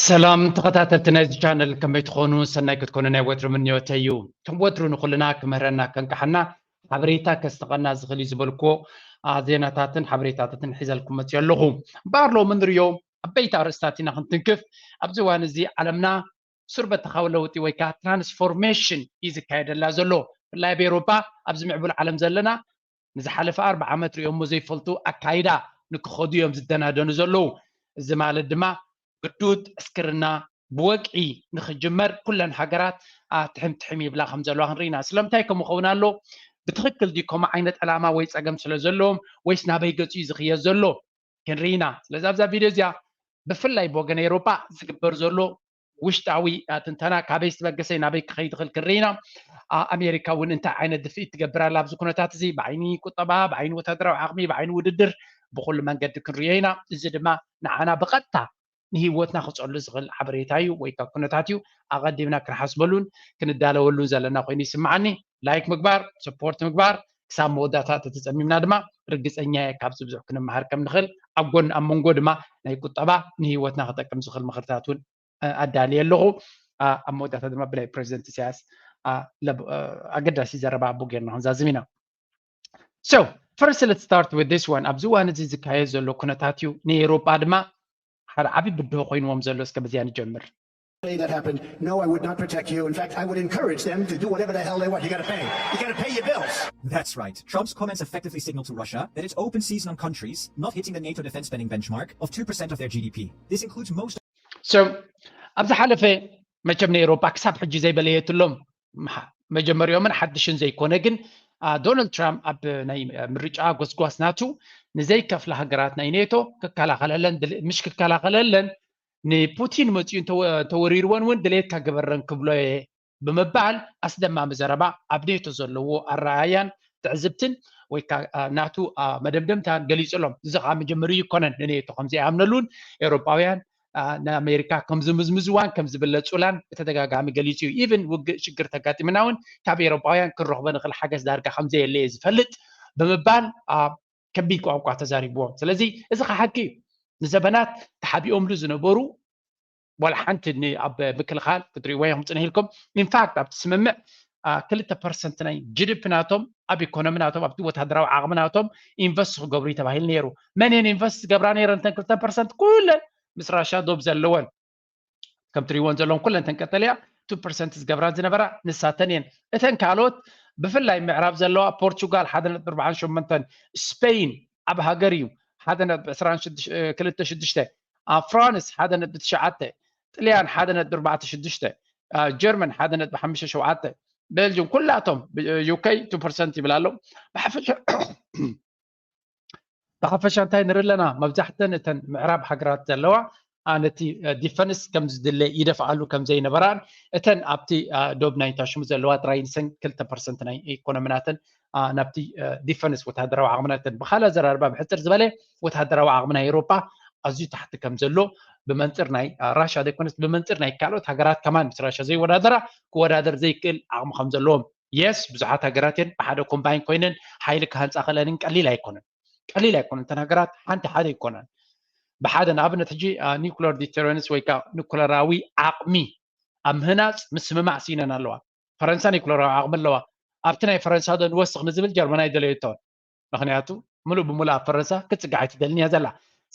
ሰላም ተኸታተልቲ ናይዚ ቻነል፣ ከመይ ትኾኑ? ሰናይ ክትኮኑ ናይ ወትሩ ምንዮተይ እዩ። ከም ወትሩ ንኹልና ክምህረና ከንቅሓና ሓበሬታ ከስተቐና ዝኽእል እዩ ዝበልክዎ ዜናታትን ሓበሬታታትን ሒዘልኩም መፅዮ ኣለኹ። እምበኣር ሎሚ ንሪኦ ዓበይቲ ኣርእስታት ኢና ክንትንክፍ። ኣብዚ እዋን እዚ ዓለምና ሱር በተኻዊ ለውጢ ወይ ከዓ ትራንስፎርሜሽን እዩ ዝካየደላ ዘሎ። ብፍላይ ኣብ ኤውሮጳ፣ ኣብዚ ምዕቡል ዓለም ዘለና ንዝሓለፈ ኣርብዓ ዓመት ሪኦሞ ዘይፈልጡ ኣካይዳ ንክኸዱ እዮም ዝደናደኑ ዘለዉ። እዚ ማለት ድማ ግዱድ ዕስክርና ብወግዒ ንክጅመር ኩለን ሃገራት ትሕም ትሕም ይብላ ከም ዘለዋ ክንርኢና። ስለምንታይ ከምኡ ኸውን ኣሎ? ብትኽክል ድዩ ከምኡ ዓይነት ዕላማ ወይ ጸገም ስለ ዘለዎም ወይስ ናበይ ገጹ እዩ ዝኽየድ ዘሎ? ክንርኢና። ስለዚ ኣብዛ ቪድዮ እዚኣ ብፍላይ ብወገን ኤውሮጳ ዝግበር ዘሎ ውሽጣዊ ትንተና ካበይ ዝተበገሰ ናበይ ክኸይድ ይኽእል ክንርኢና። ኣሜሪካ እውን እንታይ ዓይነት ድፍኢት ትገብር ኣላ ኣብዚ ኩነታት እዚ፣ ብዓይኒ ቁጠባ፣ ብዓይኒ ወታደራዊ ዓቕሚ፣ ብዓይኒ ውድድር፣ ብኩሉ መንገዲ ክንርዮ ኢና። እዚ ድማ ንዓና ብቐጥታ ንህይወትና ክጸሉ ዝኽእል ሓበሬታ እዩ ወይ ካብ ኩነታት እዩ። ኣቐዲምና ክንሓስበሉን ክንዳለወሉን ዘለና ኮይኑ ይስምዓኒ። ላይክ ምግባር፣ ሰፖርት ምግባር፣ ክሳብ መወዳእታ ተተጸሚምና ድማ ርግጸኛ እየ ካብዚ ብዙሕ ክንመሃር ከም ንኽእል። ኣብ ጎን ኣብ መንጎ ድማ ናይ ቁጠባ ንህይወትና ክጠቅም ዝኽእል ምኽርታት እውን ኣዳልየ ኣለኹ። ኣብ መወዳእታ ድማ ብናይ ፕሬዚደንት ኢሳያስ ኣገዳሲ ዘረባ ኣቦ ጌርና ክንዛዝም ኢና። So first, let's start with this one. ኣብዚ እዋን እዚ ዝካየድ ዘሎ ኩነታት እዩ። ንኤውሮጳ ድማ ሓደ ዓብዪ ብድሆ ኮይንዎም ዘሎ። እስከ በዚኣ ንጀምር። That happened. No, I would not protect you. In fact, I would encourage them to do whatever the hell they want. You got to pay. You got to pay your bills. That's right. Trump's comments effectively signal to Russia that its open season on countries not hitting the NATO defense spending benchmark of two percent of their G D P. This includes most. So ኣብ ዝሓለፈ መቸም ንኤውሮጳ ክሳብ ሕጂ ዘይበለየትሎም መጀመሪኦምን ሓድሽን ዘይኮነ ግን ዶናልድ ትራምፕ ኣብ ናይ ምርጫ ጎስጓስ ናቱ ንዘይከፍላ ሃገራት ናይ ኔቶ ክከላኸለለን ምሽ ክከላኸለለን ንፑቲን መፅኡ እንተወሪርወን እውን ድሌትካ ግበረን ክብሎ እየ ብምባል ኣስደማሚ ዘረባ ኣብ ኔቶ ዘለዎ ኣረኣያን ትዕዝብትን ወይ ናቱ መደምደምታን ገሊፁ ኣሎም። እዚ ከዓ መጀመሪኡ ይኮነን ንኔቶ ከምዘይኣምነሉን ኤውሮጳውያን ንኣሜሪካ ከም ዝምዝምዝዋን ከም ዝብለፁላን ብተደጋጋሚ ገሊፁ እዩ። ኢቭን ውግእ ሽግር ተጋጢምና እውን ካብ ኤውሮጳውያን ክንረኽቦ ንኽእል ሓገዝ ዳርጋ ከም ዘየለ እየ ዝፈልጥ ብምባል ከቢድ ቋንቋ ተዛሪብዎም። ስለዚ እዚ ከዓ ሓቂ እዩ። ንዘበናት ተሓቢኦምሉ ዝነበሩ ዋላ ሓንቲ ኣብ ምክልኻል ክትሪእዎ ኢኹም ፅንሕ ኢልኩም። ኢንፋክት ኣብቲ ስምምዕ ክልተ ፐርሰንት ናይ ጂዲፒ ናቶም ኣብ ኢኮኖሚ ናቶም ኣብቲ ወታደራዊ ዓቕሚ ናቶም ኢንቨስት ክገብሩ እዩ ተባሂሉ ነይሩ። መን እየን ኢንቨስት ዝገብራ ነይረን እተን ክልተ ፐርሰንት? ኩለን ምስ ራሻ ዶብ ዘለወን ከም ትሪእዎን ዘለኹም ኩለን እተን ቀጠልያ ቱ ፐርሰንት ዝገብራ ዝነበራ ንሳተን እየን። እተን ካልኦት ብፍላይ ምዕራብ ዘለዋ ፖርቹጋል ሓደ ነጥቢ ኣርባዓን ሸሞንተን፣ ስፔይን ዓቢ ሃገር እዩ ሓደ ነጥቢ ዕስራን ክልተ ሽዱሽተ፣ ፍራንስ ሓደ ነጥቢ ትሽዓተ፣ ጥልያን ሓደ ነጥቢ ኣርባዕተ ሽዱሽተ፣ ጀርመን ሓደ ነጥቢ ሓሙሽተ ሸውዓተ፣ ቤልጅም ኩላቶም ዩኬ ቱ ፐርሰንት ይብል ኣሎ። ብሓፈሻ ብሓፈሻ እንታይ ንርኢ ኣለና? መብዛሕተን እተን ምዕራብ ሃገራት ዘለዋ ነቲ ዲፈንስ ከም ዝድለ ይደፍኣሉ ከም ዘይነበራን እተን ኣብቲ ዶብ ናይታ ሽሙ ዘለዋ ጥራይ ንሰን ክልተ ፐርሰንት ናይ ኢኮኖሚ ናተን ናብቲ ዲፈንስ ወታደራዊ ዓቕሚ ናተን ብካልእ ኣዘራርባ ብሕፅር ዝበለ ወታደራዊ ዓቕሚ ናይ ኤውሮጳ ኣዝዩ ታሕቲ ከም ዘሎ ብመንፅር ናይ ራሻ ዘይኮነስ ብመንፅር ናይ ካልኦት ሃገራት ከማን ምስ ራሻ ዘይወዳደራ ክወዳደር ዘይክእል ዓቕሚ ከም ዘለዎም የስ ብዙሓት ሃገራት እየን ብሓደ ኮምባይን ኮይነን ሓይሊ ክሃንፃ ክእለንን ቀሊል ኣይኮነን ቀሊል ኣይኮነን እተን ሃገራት ሓንቲ ሓደ ኣይኮነን ብሓደ ንኣብነት ሕጂ ኒኩለር ዲተረንስ ወይ ከዓ ኒኩለራዊ ዓቕሚ ኣብ ምህናፅ ምስምማዕ ስኢነን ኣለዋ ፈረንሳ ኒኩለራዊ ዓቕሚ ኣለዋ ኣብቲ ናይ ፈረንሳ ዶ ንወስኽ ንዝብል ጀርመን ኣይደለየቶን ምክንያቱ ምሉእ ብምሉእ ኣብ ፈረንሳ ክትፅጋዕ ኣይትደልን እያ ዘላ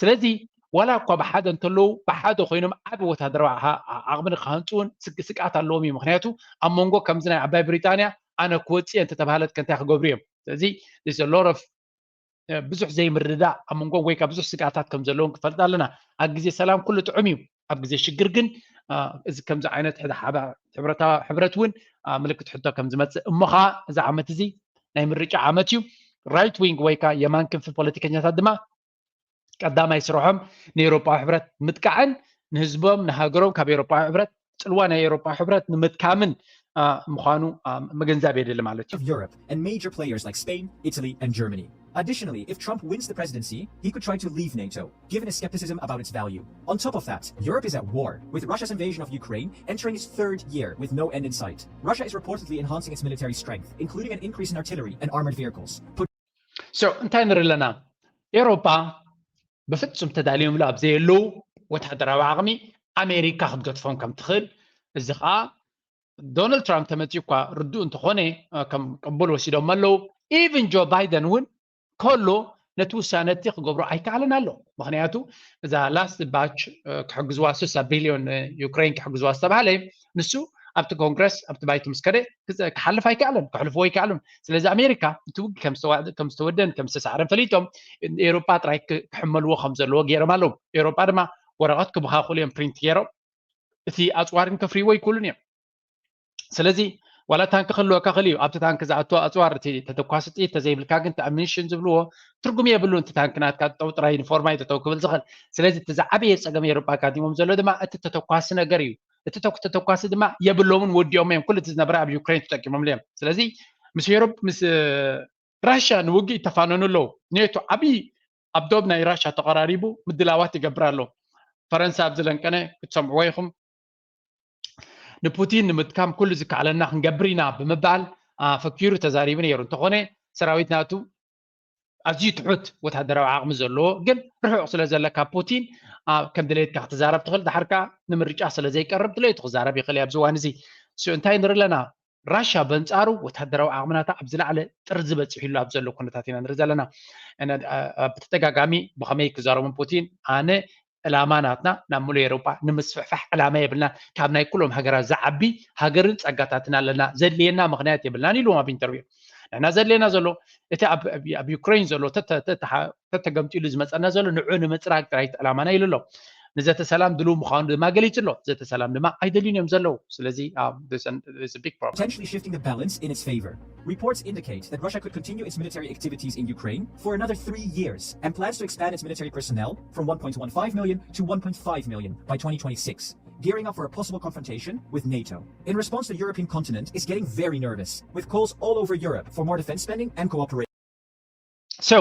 ስለዚ ዋላ እኳ ብሓደ እንተለዉ ብሓደ ኮይኖም ዓቢ ወታደራዊ ዓቕሚ ንክሃንፅውን ስግኣት ኣለዎም እዩ ምክንያቱ ኣብ መንጎ ከምዚ ናይ ዓባይ ብሪጣንያ ኣነ ክወፅእ እንተተባሃለት ከንታይ ክገብሩ እዮም ስለዚ lot of ብዙሕ ዘይምርዳእ ኣብ መንጎ ወይ ከዓ ብዙሕ ስግኣታት ከም ዘለዎም ክፈልጥ ኣለና ኣብ ግዜ ሰላም ኩሉ ጥዑም እዩ ኣብ ግዜ ሽግር ግን እዚ ከምዚ ዓይነት ሕብረት እውን ምልክት ሕቶ ከም ዝመፅእ እሞ ከዓ እዚ ዓመት እዚ ናይ ምርጫ ዓመት እዩ right wing ወይ ከዓ የማን ክንፊ ፖለቲከኛታት ድማ ቀዳማይ ስርሖም ንኤውሮጳዊ ሕብረት ምጥቃዕን ንህዝቦም ንሃገሮም ካብ ኤውሮጳዊ ሕብረት ፅልዋ ናይ ኤውሮጳዊ ሕብረት ንምጥካምን ምዃኑ ምግንዛብ የድሊ ማለት እዩ of Europe and major players like Spain, Italy, and Germany. Additionally, if Trump wins the presidency, he could try to leave NATO, given his skepticism about its value. On top of that, Europe is at war, with Russia's invasion of Ukraine entering its third year with no end in sight. Russia is reportedly enhancing its military strength, including an increase in artillery and armored vehicles. So እንታይ ንርኢ ኣለና? ኤውሮጳ ብፍጹም ተዳልዮምሉ ኣብ ዘየለዉ ወታደራዊ ዓቕሚ ኣሜሪካ ክትገድፎም ከም ትኽእል፣ እዚ ከዓ ዶናልድ ትራምፕ ተመፅኡ እኳ ርዱእ እንተኾነ ከም ቅቡል ወሲዶም ኣለዉ። ኢቭን ጆ ባይደን እውን ከሎ ነቲ ውሳነ እቲ ክገብሮ ኣይከኣለን ኣሎ። ምክንያቱ እዛ ላስት ባች ክሕግዝዋ ስሳ ቢልዮን ዩክሬን ክሕግዝዋ ዝተባሃለ ንሱ ኣብቲ ኮንግረስ ኣብቲ ባይቱ ምስ ከደ ክሓልፍ ኣይከኣለን፣ ክሕልፍዎ ኣይከኣሉን። ስለዚ ኣሜሪካ እቲ ውግ ከም ዝተወደን ከም ዝተሰዓረን ፈሊጦም ኤሮጳ ጥራይ ክሕመልዎ ከም ዘለዎ ገይሮም ኣለዉ። ኤሮጳ ድማ ወረቐት ክብኻኹሉ እዮም ፕሪንት ገይሮም እቲ ኣፅዋርን ከፍርይዎ ይክእሉን እዮም። ስለዚ ዋላ ታንኪ ክህልወካ ክእል እዩ ኣብቲ ታንኪ ዝኣቶ ኣፅዋር እቲ ተተኳሲ ጥይት ተዘይብልካ ግን ኣሚኒሽን ዝብልዎ ትርጉም የብሉን። እቲ ታንኪ ናትካ ጠው ጥራይ ዩኒፎርማ እዩ ጠጠው ክብል ዝኽእል። ስለዚ እቲ ዝዓበየ ፀገም ኤሮጳ ኣጋዲሞም ዘሎ ድማ እቲ ተተኳሲ ነገር እዩ። እቲ ተተኳሲ ድማ የብሎምን ወዲኦም እዮም ኩሉ እቲ ዝነበረ ኣብ ዩክሬን ተጠቂሞም እዮም። ስለዚ ምስ ኤሮፕ ምስ ራሽያ ንውግእ ይተፋነኑ ኣለዉ። ኔቶ ዓብዪ ኣብ ዶብ ናይ ራሽያ ተቐራሪቡ ምድላዋት ይገብር ኣሎ። ፈረንሳ ኣብዚ ለንቀነ ክትሰምዕዎ ኢኹም። ንፑቲን ንምድካም ኩሉ ዝከኣለና ክንገብር ኢና ብምባል ፈኪሩ ተዛሪቡ ነይሩ። እንተኾነ ሰራዊት ናቱ ኣዝዩ ትሑት ወታደራዊ ዓቕሚ ዘለዎ ግን ርሑቕ ስለ ዘለካ ፑቲን ከም ድሌትካ ክትዛረብ ትኽእል፣ ድሓር ከዓ ንምርጫ ስለ ዘይቀርብ ድሌቱ ክዛረብ ይኽእል እዩ። ኣብዚ እዋን እዚ እንታይ ንርኢ ኣለና? ራሽያ በንጻሩ ወታደራዊ ዓቕምናታ ኣብ ዝለዓለ ጥርዚ በፂሑ ኣሎ ኣብ ዘሎ ኩነታት ኢና ንርኢ ዘለና። ብተደጋጋሚ ብኸመይ ክዛረቡ ፑቲን ኣነ ዕላማ ናትና ናብ ሙሉእ ኤሮጳ ንምስፍሕፋሕ ዕላማ የብልና፣ ካብ ናይ ኩሎም ሃገራት ዝዓቢ ሃገርን ጸጋታትን ኣለና፣ ዘድልየና ምኽንያት የብልናን ኢልዎም ኣብ ኢንተርቪው። ንሕና ዘድልየና ዘሎ እቲ ኣብ ዩክሬን ዘሎ ተተገምጢሉ ዝመጸና ዘሎ ንዑ ንምጽራግ ጥራይ ዕላማና ኢሉ ኣሎ። ንዘተ ሰላም ድልው ምዃኑ ድማ ገሊጹ ኣሎ። ዘተ ሰላም ድማ ኣይደልዩን እዮም ዘለዉ። ስለዚ potentially shifting the balance in its favor. Reports indicate that Russia could continue its military activities in Ukraine for another three years and plans to expand its military personnel from one point one five million to one point five million by twenty twenty-six, gearing up for a possible confrontation with NATO. In response, the European continent is getting very nervous, with calls all over Europe for more defense spending and cooperation. So,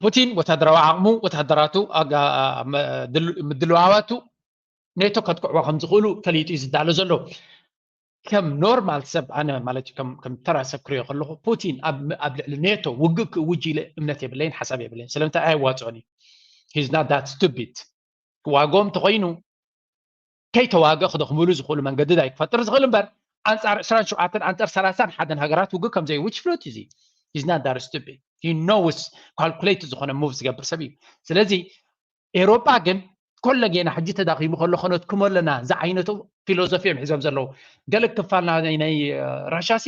ፑቲን ወታደራዊ ዓቕሙ፣ ወታደራቱ፣ ምድልዋዋቱ ኔቶ ከጥቅዕዎ ከም ዝኽእሉ ፈሊጡ እዩ ዝዳሎ ዘሎ። ከም ኖርማል ሰብ ኣነ ማለት እዩ ከም ተራ ሰብ ክሪኦ ከለኹ ፑቲን ኣብ ልዕሊ ኔቶ ውግእ ክእውጅ ኢለ እምነት የብለይን፣ ሓሳብ የብለይን። ስለምንታይ ኣየዋፅኦን እዩ። He's not that stupid። ክዋግኦም እንተኮይኑ ከይተዋግእ ክደኽምሉ ዝኽእሉ መንገዲ ዳይ ክፈጥር ዝኽእል እምበር ኣንፃር ዕስራን ሸውዓተን ኣንፃር ሰላሳን ሓደን ሃገራት ውግእ ከም ዘይውጅ ፍሉጥ እዩ። He's not that stupid። He knows calculate ዝኾነ ሙቭ ዝገብር ሰብ እዩ። ስለዚ ኤሮጳ ግን ኮለጌና ሕጂ ተዳኺሙ ከሎ ከነድክሞ ኣለና ዝዓይነቱ ፊሎዞፊ እዮም ሒዞም ዘለዉ። ገለ ክፋል ናይ ራሽያ ሲ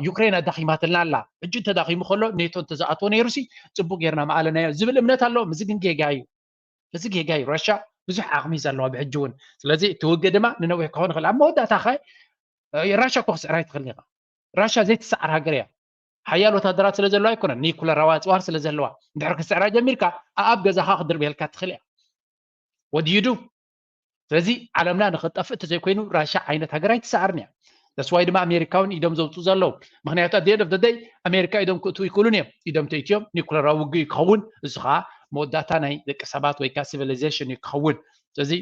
ዩክሬን ኣዳኺማትልና ኣላ፣ ሕጂ ተዳኺሙ ከሎ ኔቶ እንተዝኣትዎ ነይሩ ሲ ፅቡቅ ጌርና ምኣለናዮ ዝብል እምነት ኣለዎም። እዚ ግን ጌጋ እዩ። እዚ ጌጋ እዩ። ራሽያ ብዙሕ ዓቕሚ እዩ ዘለዋ ብሕጂ እውን። ስለዚ እቲ ውግእ ድማ ንነዊሕ ክኸውን ይኽእል። ኣብ መወዳእታ ኸ ራሽያ እኮ ክስዕራ ኣይትኽእልን ኢኻ። ራሽያ ዘይትስዓር ሃገር እያ። ሓያል ወታደራት ስለ ዘለዋ ኣይኮነን፣ ኒኩለራዊ ኣፅዋር ስለ ዘለዋ። እንድሕር ክስዕራ ጀሚርካ ኣኣብ ገዛኻ ክድርብየልካ ትኽእል እያ። What do you do? ስለዚ ዓለምና ንኽጠፍእ እንተዘይኮይኑ ራሽያ ዓይነት ሃገር ኣይትስዓርን እያ። That's why ድማ ኣሜሪካውን ኢዶም ዘውፅኡ ዘለዉ። ምክንያቱ at the end of the day ኣሜሪካ ኢዶም ክእትዉ ይክእሉን እዮም። ኢዶም ተእትዮም ኒኩለራዊ ውግእ እዩ ክኸውን። እዚ ከዓ መወዳእታ ናይ ደቂ ሰባት ወይ ከዓ ሲቪላይዜሽን እዩ ክኸውን። ስለዚ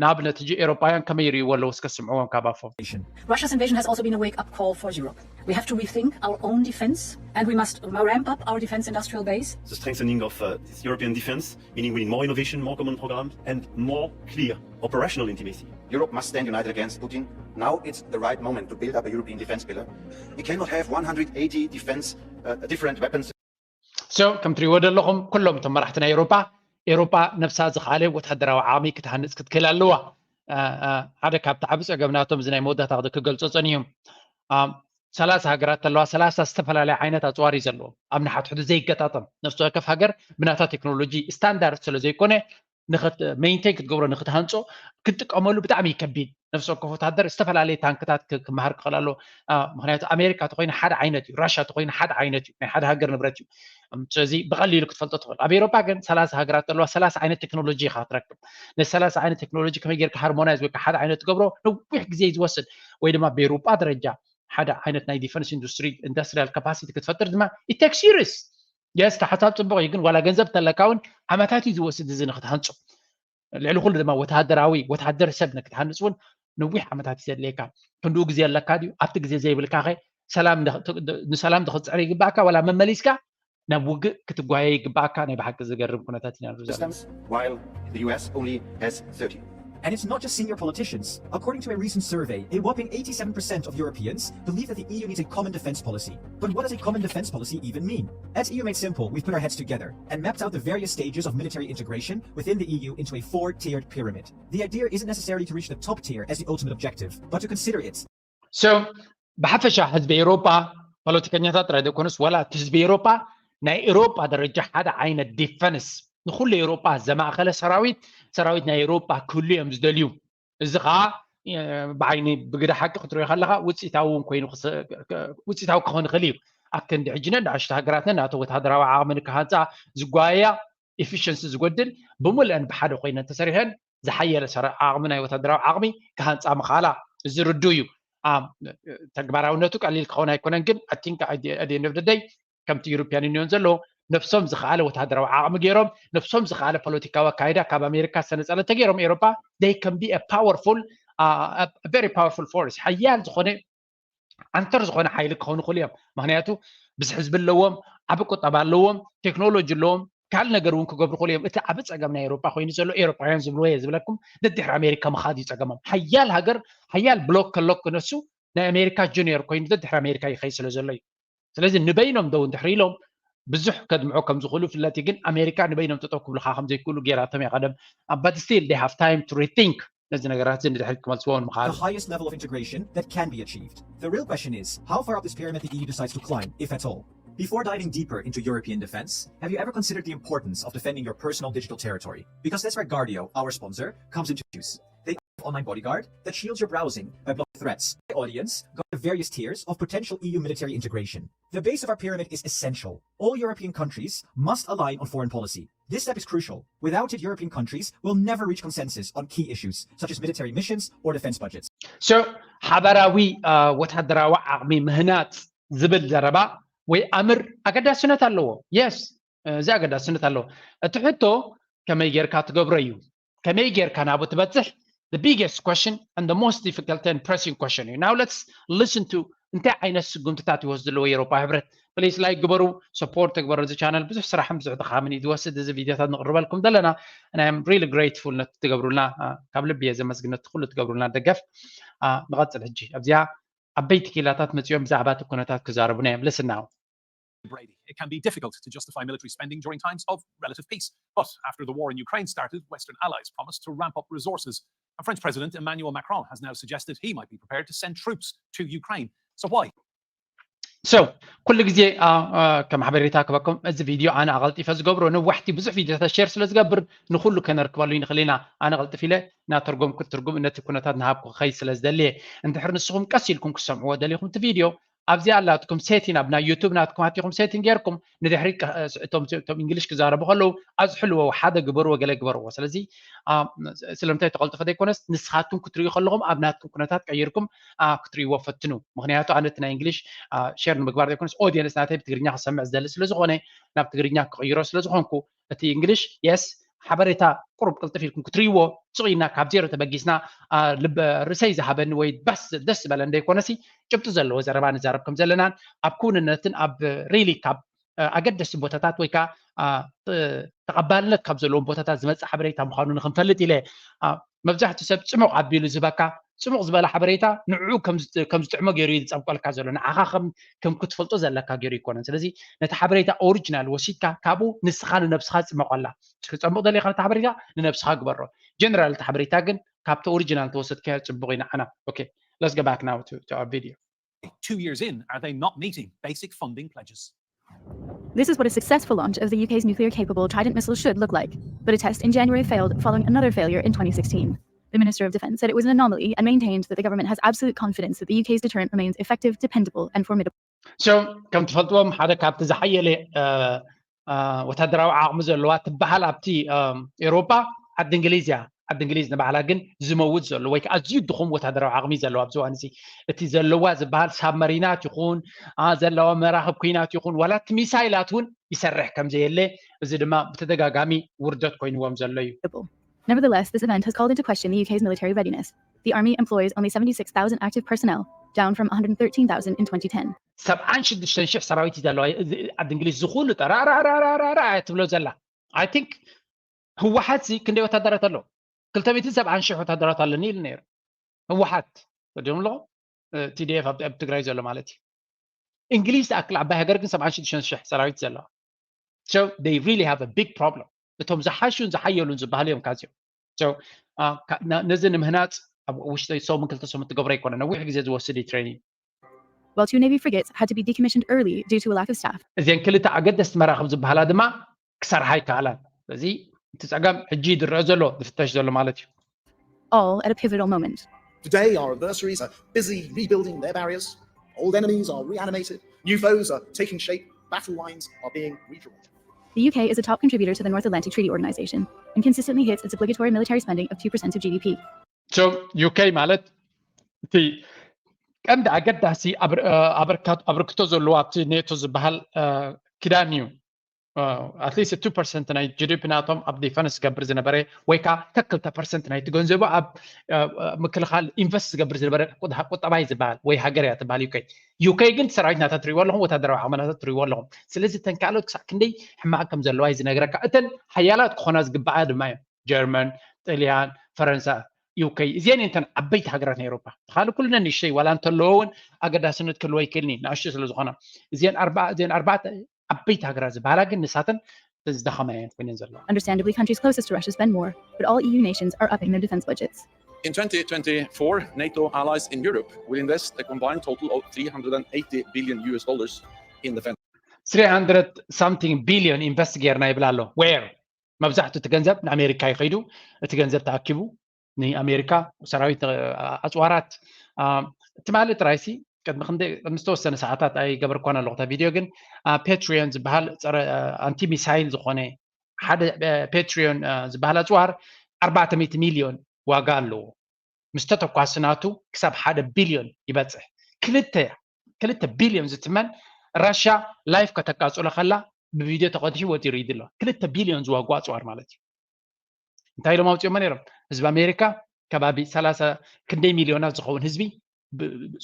ንኣብነት ሕጂ ኤሮጳውያን ከመይ ይርእይዎ ኣለዉ? እስከ ስምዕዎም ካብ ኣፎም። Russia's invasion has also been a wake-up call for Europe. We have to rethink our own defense and we must ramp up our defense industrial base. The strengthening of uh, this European defense, meaning we need more innovation, more common programs, and more clear operational intimacy. Europe must stand united against Putin. Now it's the right moment to build up a European defense pillar. We cannot have one hundred eighty defense, uh, different weapons. So ከም ትሪእዎ ዘለኹም ኩሎም እቶም መራሕቲ ናይ ኤሮጳ ኤሮጳ ነብሳ ዝኻለ ወታደራዊ ዓቕሚ ክትሃንፅ ክትክእል ኣለዋ። ሓደ ካብቲ ዓብ ፀገም ናቶም እዚ ናይ መወዳእታ ክገልፆ ፀኒዮም ሰላሳ ሃገራት ተለዋ ሰላሳ ዝተፈላለየ ዓይነት ኣፅዋር እዩ ዘለዎ ኣብ ንሓትሕዱ ዘይገጣጠም ነፍሲ ወከፍ ሃገር ብናታ ቴክኖሎጂ ስታንዳርድ ስለ ዘይኮነ ሜንቴን ክትገብሮ ንክትሃንፆ ክትጥቀመሉ ብጣዕሚ ከቢድ ነፍሲ ወከፍ ወታደር ዝተፈላለየ ታንክታት ክመሃር ክኽእል ኣሎ። ምክንያቱ ኣሜሪካ ተኮይኑ ሓደ ዓይነት እዩ፣ ራሽያ ተኮይኑ ሓደ ዓይነት እዩ፣ ናይ ሓደ ሃገር ንብረት እዩ። ስለዚ ብቀሊሉ ክትፈልጦ ትኽእል። ኣብ ኤሮፓ ግን ሰላሳ ሃገራት ዘለዋ ሰላሳ ዓይነት ቴክኖሎጂ ኢካ ክትረክብ። ነዚ ሰላሳ ዓይነት ቴክኖሎጂ ከመይ ጌርካ ሃርሞናይዝ ወይ ሓደ ዓይነት ትገብሮ ነዊሕ ግዜ እዩ ዝወስድ። ወይ ድማ ብኤሮፓ ደረጃ ሓደ ዓይነት ናይ ዲፈንስ ኢንዱስትሪ ኢንዱስትሪያል ካፓሲቲ ክትፈጥር ድማ ኢቴክስ ይርስ የስ ሓሳብ ፅቡቅ እዩ፣ ግን ዋላ ገንዘብ ተለካ እውን ዓመታት እዩ ዝወስድ እዚ ንክትሃንፁ። ልዕሊ ኩሉ ድማ ወተሃደራዊ ወተሃደር ሰብ ንክትሃንፅ እውን ነዊሕ ዓመታት እዩ ዘድልየካ። ክንድኡ ግዜ ኣለካ ድዩ? ኣብቲ ግዜ ዘይብልካ ከ ሰላም ንሰላም ዶ ክትፅዕር ይግባእካ ዋላ መመሊስካ ናብ ውግእ ክትጓየ ይግባእካ? ናይ ብሓቂ ዝገርም ኩነታት ኢና ንርኢ ዘለና። While the U S only has thirty. And it's not just senior politicians. According to a recent survey, a whopping eighty-seven percent of Europeans believe that the E U needs a common defense policy. But what does a common defense policy even mean? At E U Made Simple, we've put our heads together and mapped out the various stages of military integration within the E U into a four tiered pyramid. The idea isn't necessarily to reach the top tier as the ultimate objective, but to consider it So ብሓፈሻ ህዝቢ ኤሮጳ ፖለቲከኛታት ጥራይ ዘይኮኑስ ዋላ እቲ ህዝቢ ኤሮጳ ናይ ኤሮጳ ደረጃ ሓደ ዓይነት ዲፈንስ ንኩሉ ኤሮጳ ዘማእኸለ ሰራዊት ሰራዊት ናይ ኤሮጳ ክህሉ እዮም ዝደልዩ። እዚ ከዓ ብዓይኒ ብግዳ ሓቂ ክትሪኦ ከለካ ውፅኢታዊ እውን ኮይኑ ውፅኢታዊ ክኾን ይኽእል እዩ። ኣብ ክንዲ ሕጂ ነንኣሽቱ ሃገራትን ናቶ ወታደራዊ ዓቕሚ ንክሃንፃ ዝጓየያ ኤፊሽንሲ ዝጎድል ብምልአን ብሓደ ኮይነን ተሰሪሐን ዝሓየለ ዓቕሚ ናይ ወታደራዊ ዓቕሚ ክሃንፃ ምኽኣላ እዚ ርዱ እዩ። ተግባራዊነቱ ቀሊል ክኸውን ኣይኮነን፣ ግን ኣቲንክ ኣደየንደብደደይ ከምቲ ዩሮፒያን ዩኒዮን ዘሎ ነብሶም ዝኸኣለ ወታደራዊ ዓቕሚ ገይሮም ነብሶም ዝኸኣለ ፖለቲካዊ ኣካይዳ ካብ ኣሜሪካ ዝተነፀለ ተገይሮም ኤሮፓ they can be a powerful very powerful force ሓያል ዝኾነ ዓንተር ዝኾነ ሓይሊ ክኾኑ ይኽእሉ እዮም። ምክንያቱ ብዙሕ ህዝቢ ኣለዎም፣ ዓቢ ቁጠባ ኣለዎም፣ ቴክኖሎጂ ኣለዎም፣ ካልእ ነገር እውን ክገብሩ ይኽእሉ እዮም። እቲ ዓቢ ፀገም ናይ ኤሮፓ ኮይኑ ዘሎ ኤሮፓውያን ዝብልዎ እየ ዝብለኩም ደድሕሪ ኣሜሪካ ምኻድ እዩ ፀገሞም። ሓያል ሃገር ሓያል ብሎክ ከሎ ክነሱ ናይ ኣሜሪካ ጁኒየር ኮይኑ ደድሕሪ ኣሜሪካ ይኸይ ስለ ዘሎ እዩ። ስለዚ ንበይኖም ደው እንድሕር ኢሎም ብዙሕ ከድምዑ ከም ዝኽእሉ ፍለጥ እዩ። ግን ኣሜሪካ ንበይኖም ጠጠው ክብልካ ከም ዘይክእሉ ገይራቶም እያ ቀደም። But still they have time to rethink ነዚ ነገራት እዚ ንድሕሪት ክመልስዎ ምኽኣል the highest level of integration that can be achieved. The real question is how far up this pyramid the E U decides to climb, if at all. Before diving deeper into European defense, have you ever considered the importance of defending your personal digital territory? Because that's where Guardio, our sponsor, comes into use. They have online bodyguard that shields your browsing by blocking threats. The audience got the various tiers of potential E U military integration. The base of our pyramid is essential. All European countries must align on foreign policy. This step is crucial. Without it, European countries will never reach consensus on key issues such as military missions or defense budgets. So ሓበራዊ ወታደራዊ ዓቕሚ ምህናፅ ዝብል ዘረባ ወይ ኣምር ኣገዳስነት ኣለዎ። የስ እዚ ኣገዳስነት ኣለዎ። እቲ ሕቶ ከመይ ጌርካ ትገብሮ እዩ። ከመይ ጌርካ ናብኡ ትበፅሕ? The biggest question and the most difficult and pressing question እዩ። Now let's listen to እንታይ ዓይነት ስጉምትታት ይወስድ ኣለዎ የሮፓ ህብረት። ፕሊስ ላይክ ግበሩ፣ ሰፖርት ተግበሩ። እዚ ቻነል ብዙሕ ስራሕን ብዙሕ ድኻምን እዩ ዝወስድ። እዚ ቪዲዮታት ንቅርበልኩም ዘለና and I am really grateful ነቲ ትገብሩልና ካብ ልቢ እየ ዘመስግን ነቲ ኩሉ ትገብሩልና ደገፍ። ንቐፅል ሕጂ ኣብዚኣ ዓበይቲ ኪላታት መፂኦም ብዛዕባ እቲ ኩነታት ክዛረቡና እዮም። Listen now. Brady. It can be difficult to justify military spending during times of relative peace. But after the war in Ukraine started, Western allies promised to ramp up resources. And French President Emmanuel Macron has now suggested he might be prepared to send troops to Ukraine. So why? So ኩሉ ግዜ ከም ሓበሬታ ክበኩም እዚ ቪድዮ ኣነ ኣቐልጢፈ ዝገብሮ ነዋሕቲ ብዙሕ ቪድዮታት ሸር ስለ ዝገብር ንኩሉ ከነርክበሉ ይንኽእል ኢና። ኣነ ቀልጥፍ ኢለ እናተርጎምኩ ትርጉም ነቲ ኩነታት ንሃብኩ ክኸይ ስለ ዝደልየ እንድሕር ንስኹም ቀስ ኢልኩም ክሰምዕዎ ደሊኹም እቲ ቪድዮ ኣብዚኣ ኣላትኩም ሴቲን ኣብ ናይ ዩቱብ ናትኩም ኣቲኹም ሴቲን ጌርኩም ንድሕሪት እቶም እንግሊሽ ክዛረቡ ከለዉ ኣዝሕልዎ ሓደ ግበርዎ ገለ ግበርዎ። ስለዚ ስለምንታይ ተቐልጥፈ ዘይኮነስ ንስኻትኩም ክትሪኡ ከለኹም ኣብ ናትኩም ኩነታት ቀይርኩም ክትሪእዎ ፈትኑ። ምክንያቱ ኣነ እቲ ናይ እንግሊሽ ሸር ንምግባር ዘይኮነስ ኦዲየንስ ናተይ ብትግርኛ ክሰምዕ ዝደሊ ስለዝኾነ ናብ ትግርኛ ክቕይሮ ስለዝኾንኩ እቲ እንግሊሽ የስ ሓበሬታ ቁሩብ ቅልጥፍ ኢልኩም ክትሪእዎ ስቕ ኢልና ካብ ዜሮ ተበጊስና ርእሰይ ዝሃበኒ ወይ ባስ ደስ ዝበለ እንደይኮነሲ ጭብጢ ዘለዎ ዘረባ ንዛረብ ከም ዘለናን ኣብ ክውንነትን ኣብ ሪሊ ካብ ኣገደስቲ ቦታታት ወይ ከዓ ተቐባልነት ካብ ዘለዎም ቦታታት ዝመፅእ ሓበሬታ ምዃኑ ንክንፈልጥ ኢለ መብዛሕትኡ ሰብ ፅሙቕ ኣቢሉ ዝህበካ ፅሙቕ ዝበለ ሓበሬታ ንዕኡ ከም ዝጥዕሞ ገይሩ እዩ ዝፀብቀልካ ዘሎ ንዓኻ ከም ክትፈልጦ ዘለካ ገይሩ ይኮነን። ስለዚ ነቲ ሓበሬታ ኦሪጂናል ወሲድካ ካብኡ ንስኻ ንነብስኻ ፅመቐላ። ክፀምቕ ደሊኻ ነቲ ሓበሬታ ንነብስኻ ግበሮ። ጀነራል እቲ ሓበሬታ ግን ካብቲ ኦሪጂናል ተወሰድካዮ ፅቡቕ እዩ ንዓና። Okay, let's go back now to, to our video. Two years in, are they not meeting basic funding pledges? This is what a successful launch of the U K's nuclear capable Trident missile should look like. But a test in January failed following another failure in twenty sixteen. The Minister of Defense said it was an anomaly and maintained that the government has absolute confidence that the U K's deterrent remains effective, dependable, and formidable. So ከም ትፈልጥዎም ሓደ ካብቲ ዝሓየለ ወታደራዊ ዓቕሚ ዘለዋ ትበሃል ኣብቲ ኤሮፓ ዓዲ እንግሊዝ እያ። ዓዲ እንግሊዝ ንባዕላ ግን ዝመውት ዘሎ ወይ ከዓ ኣዝዩ ድኹም ወታደራዊ ዓቕሚ ዘለዋ ኣብዚ እዋን እዚ እቲ ዘለዋ ዝበሃል ሳብመሪናት ይኹን ዘለዋ መራኽብ ኩናት ይኹን ዋላ እቲ ሚሳይላት እውን ይሰርሕ ከም ዘየለ እዚ ድማ ብተደጋጋሚ ውርደት ኮይንዎም ዘሎ እዩ። Nevertheless, this event has called into question the U K's military readiness. The army employs only seventy-six thousand active personnel, down from one hundred thirteen thousand in twenty ten. ሰብዓን ሽዱሽተን ሽሕ ሰራዊት እዩ ዘለዋ ዓዲ እንግሊዝ ዝኹሉ ጠራራራራራ ትብሎ ዘላ። I think ህወሓት ሲ ክንደይ ወታደራት ኣለዎ? ክልተ ሚእትን ሰብዓን ሽሕ ወታደራት ኣለኒ ኢሉ ነይሩ። ህወሓት ተዲኦም ኣለኹ፣ ቲዲኤፍ ኣብ ትግራይ ዘሎ ማለት እዩ። እንግሊዝ ትኣክል ዓባይ ሃገር ግን ሰብዓን ሽዱሽተ ሽሕ ሰራዊት ዘለዋ። So they really have a big problem። እቶም ዝሓሹን ዝሓየሉን ዝበሃሉ እዮም ካዚኦም። ነዚ ንምህናፅ ኣብ ውሽጢ ሰሙን ክልተ ሰሙን ትገብሮ ኣይኮነ፣ ነዊሕ ግዜ ዝወስድ እዩ ትሬኒንግ። While two Navy frigates had to be decommissioned early due to a lack of staff. እዚአን ክልተ ኣገደስቲ መራኽብ ዝበሃላ ድማ ክሰርሓ ኣይከኣላን። ስለዚ እቲ ፀገም ሕጂ ዝረአ ዘሎ ዝፍተሽ ዘሎ ማለት እዩ። All at a pivotal moment. Today, our adversaries are busy rebuilding their barriers. Old enemies are reanimated. New foes are taking shape. Battle lines are being redrawn. The U K is a top contributor to the North Atlantic Treaty Organization and consistently hits its obligatory military spending of two percent of G D P. So U K ማለት እቲ ቀንዲ ኣገዳሲ ኣበርክቶ ዘለዎ ኣብቲ ኔቶ ዝበሃል ኪዳን እዩ። At least two percent ናይ ጂ ዲ ፒ ናቶም ኣብ ዲፈንስ ዝገብር ዝነበረ ወይ ከዓ ከክልተ ፐርሰንት ናይቲ ገንዘቡ ኣብ ምክልኻል ኢንቨስት ዝገብር ዝነበረ ቁጠባ እዩ ዝበሃል ወይ ሃገር እያ ትበሃል ዩ ኬ። ዩ ኬ ግን ሰራዊት ናታ ትሪእዎ ኣለኹም፣ ወታደራዊ ዓቕሚ ናታ ትሪእዎ ኣለኹም። ስለዚ እተን ካልኦት ክሳዕ ክንደይ ሕማቕ ከም ዘለዋ እዩ ዝነግረካ። እተን ሓያላት ክኾና ዝግባኣ ድማ እዮም ጀርመን፣ ጥልያን፣ ፈረንሳ፣ ዩ ኬ። እዚአን እየን እተን ዓበይቲ ሃገራት ናይ ኤውሮፓ። ካልእ ኩለን ንእሽተይ ዋላ እንተለዎ እውን ኣገዳስነት ክህልዎ ይክእልኒ ንኣሽቱ ስለ ዝኾና። እዚአን ኣርባ እዚአን ኣርባዕተ ዓበይቲ ሃገራት ዝበሃላ ግን ንሳተን ዝደኸማ እየን ኮይነን ዘለዋ። Understandably, countries closest to Russia spend more, but all E U nations are upping their defense budgets. In twenty twenty-four, NATO allies in Europe will invest a combined total of three hundred eighty billion U S dollars in defense. Three hundred something billion invest ጌርና ይብል ኣሎ። Where? መብዛሕቱ እቲ ገንዘብ ንኣሜሪካ ይኸይዱ። እቲ ገንዘብ ተኣኪቡ ንኣሜሪካ ሰራዊት ኣፅዋራት ትማሊ ጥራይሲ ቅድሚ ክንደ ቅድሚ ዝተወሰነ ሰዓታት ኣይገበርኳን ኣለኹ እታ ቪድዮ። ግን ፔትሪዮን ዝበሃል ጸረ ኣንቲ ሚሳይል ዝኾነ ሓደ ፔትሪዮን ዝበሃል ኣፅዋር ኣርባዕተ ሚእቲ ሚልዮን ዋጋ ኣለዎ። ምስ ተተኳሲ ናቱ ክሳብ ሓደ ቢልዮን ይበፅሕ። ክልተ ክልተ ቢልዮን ዝትመን ራሻ ላይፍ ከተቃፅሎ ከላ ብቪድዮ ተቐዲሑ ወፂኡ ይርኢድ ኣሎ። ክልተ ቢልዮን ዝዋጉ ኣፅዋር ማለት እዩ። እንታይ ኢሎም ኣውፅኦሞ ነይሮም? ህዝቢ ኣሜሪካ ከባቢ ሰላሳ ክንደይ ሚልዮናት ዝኸውን ህዝቢ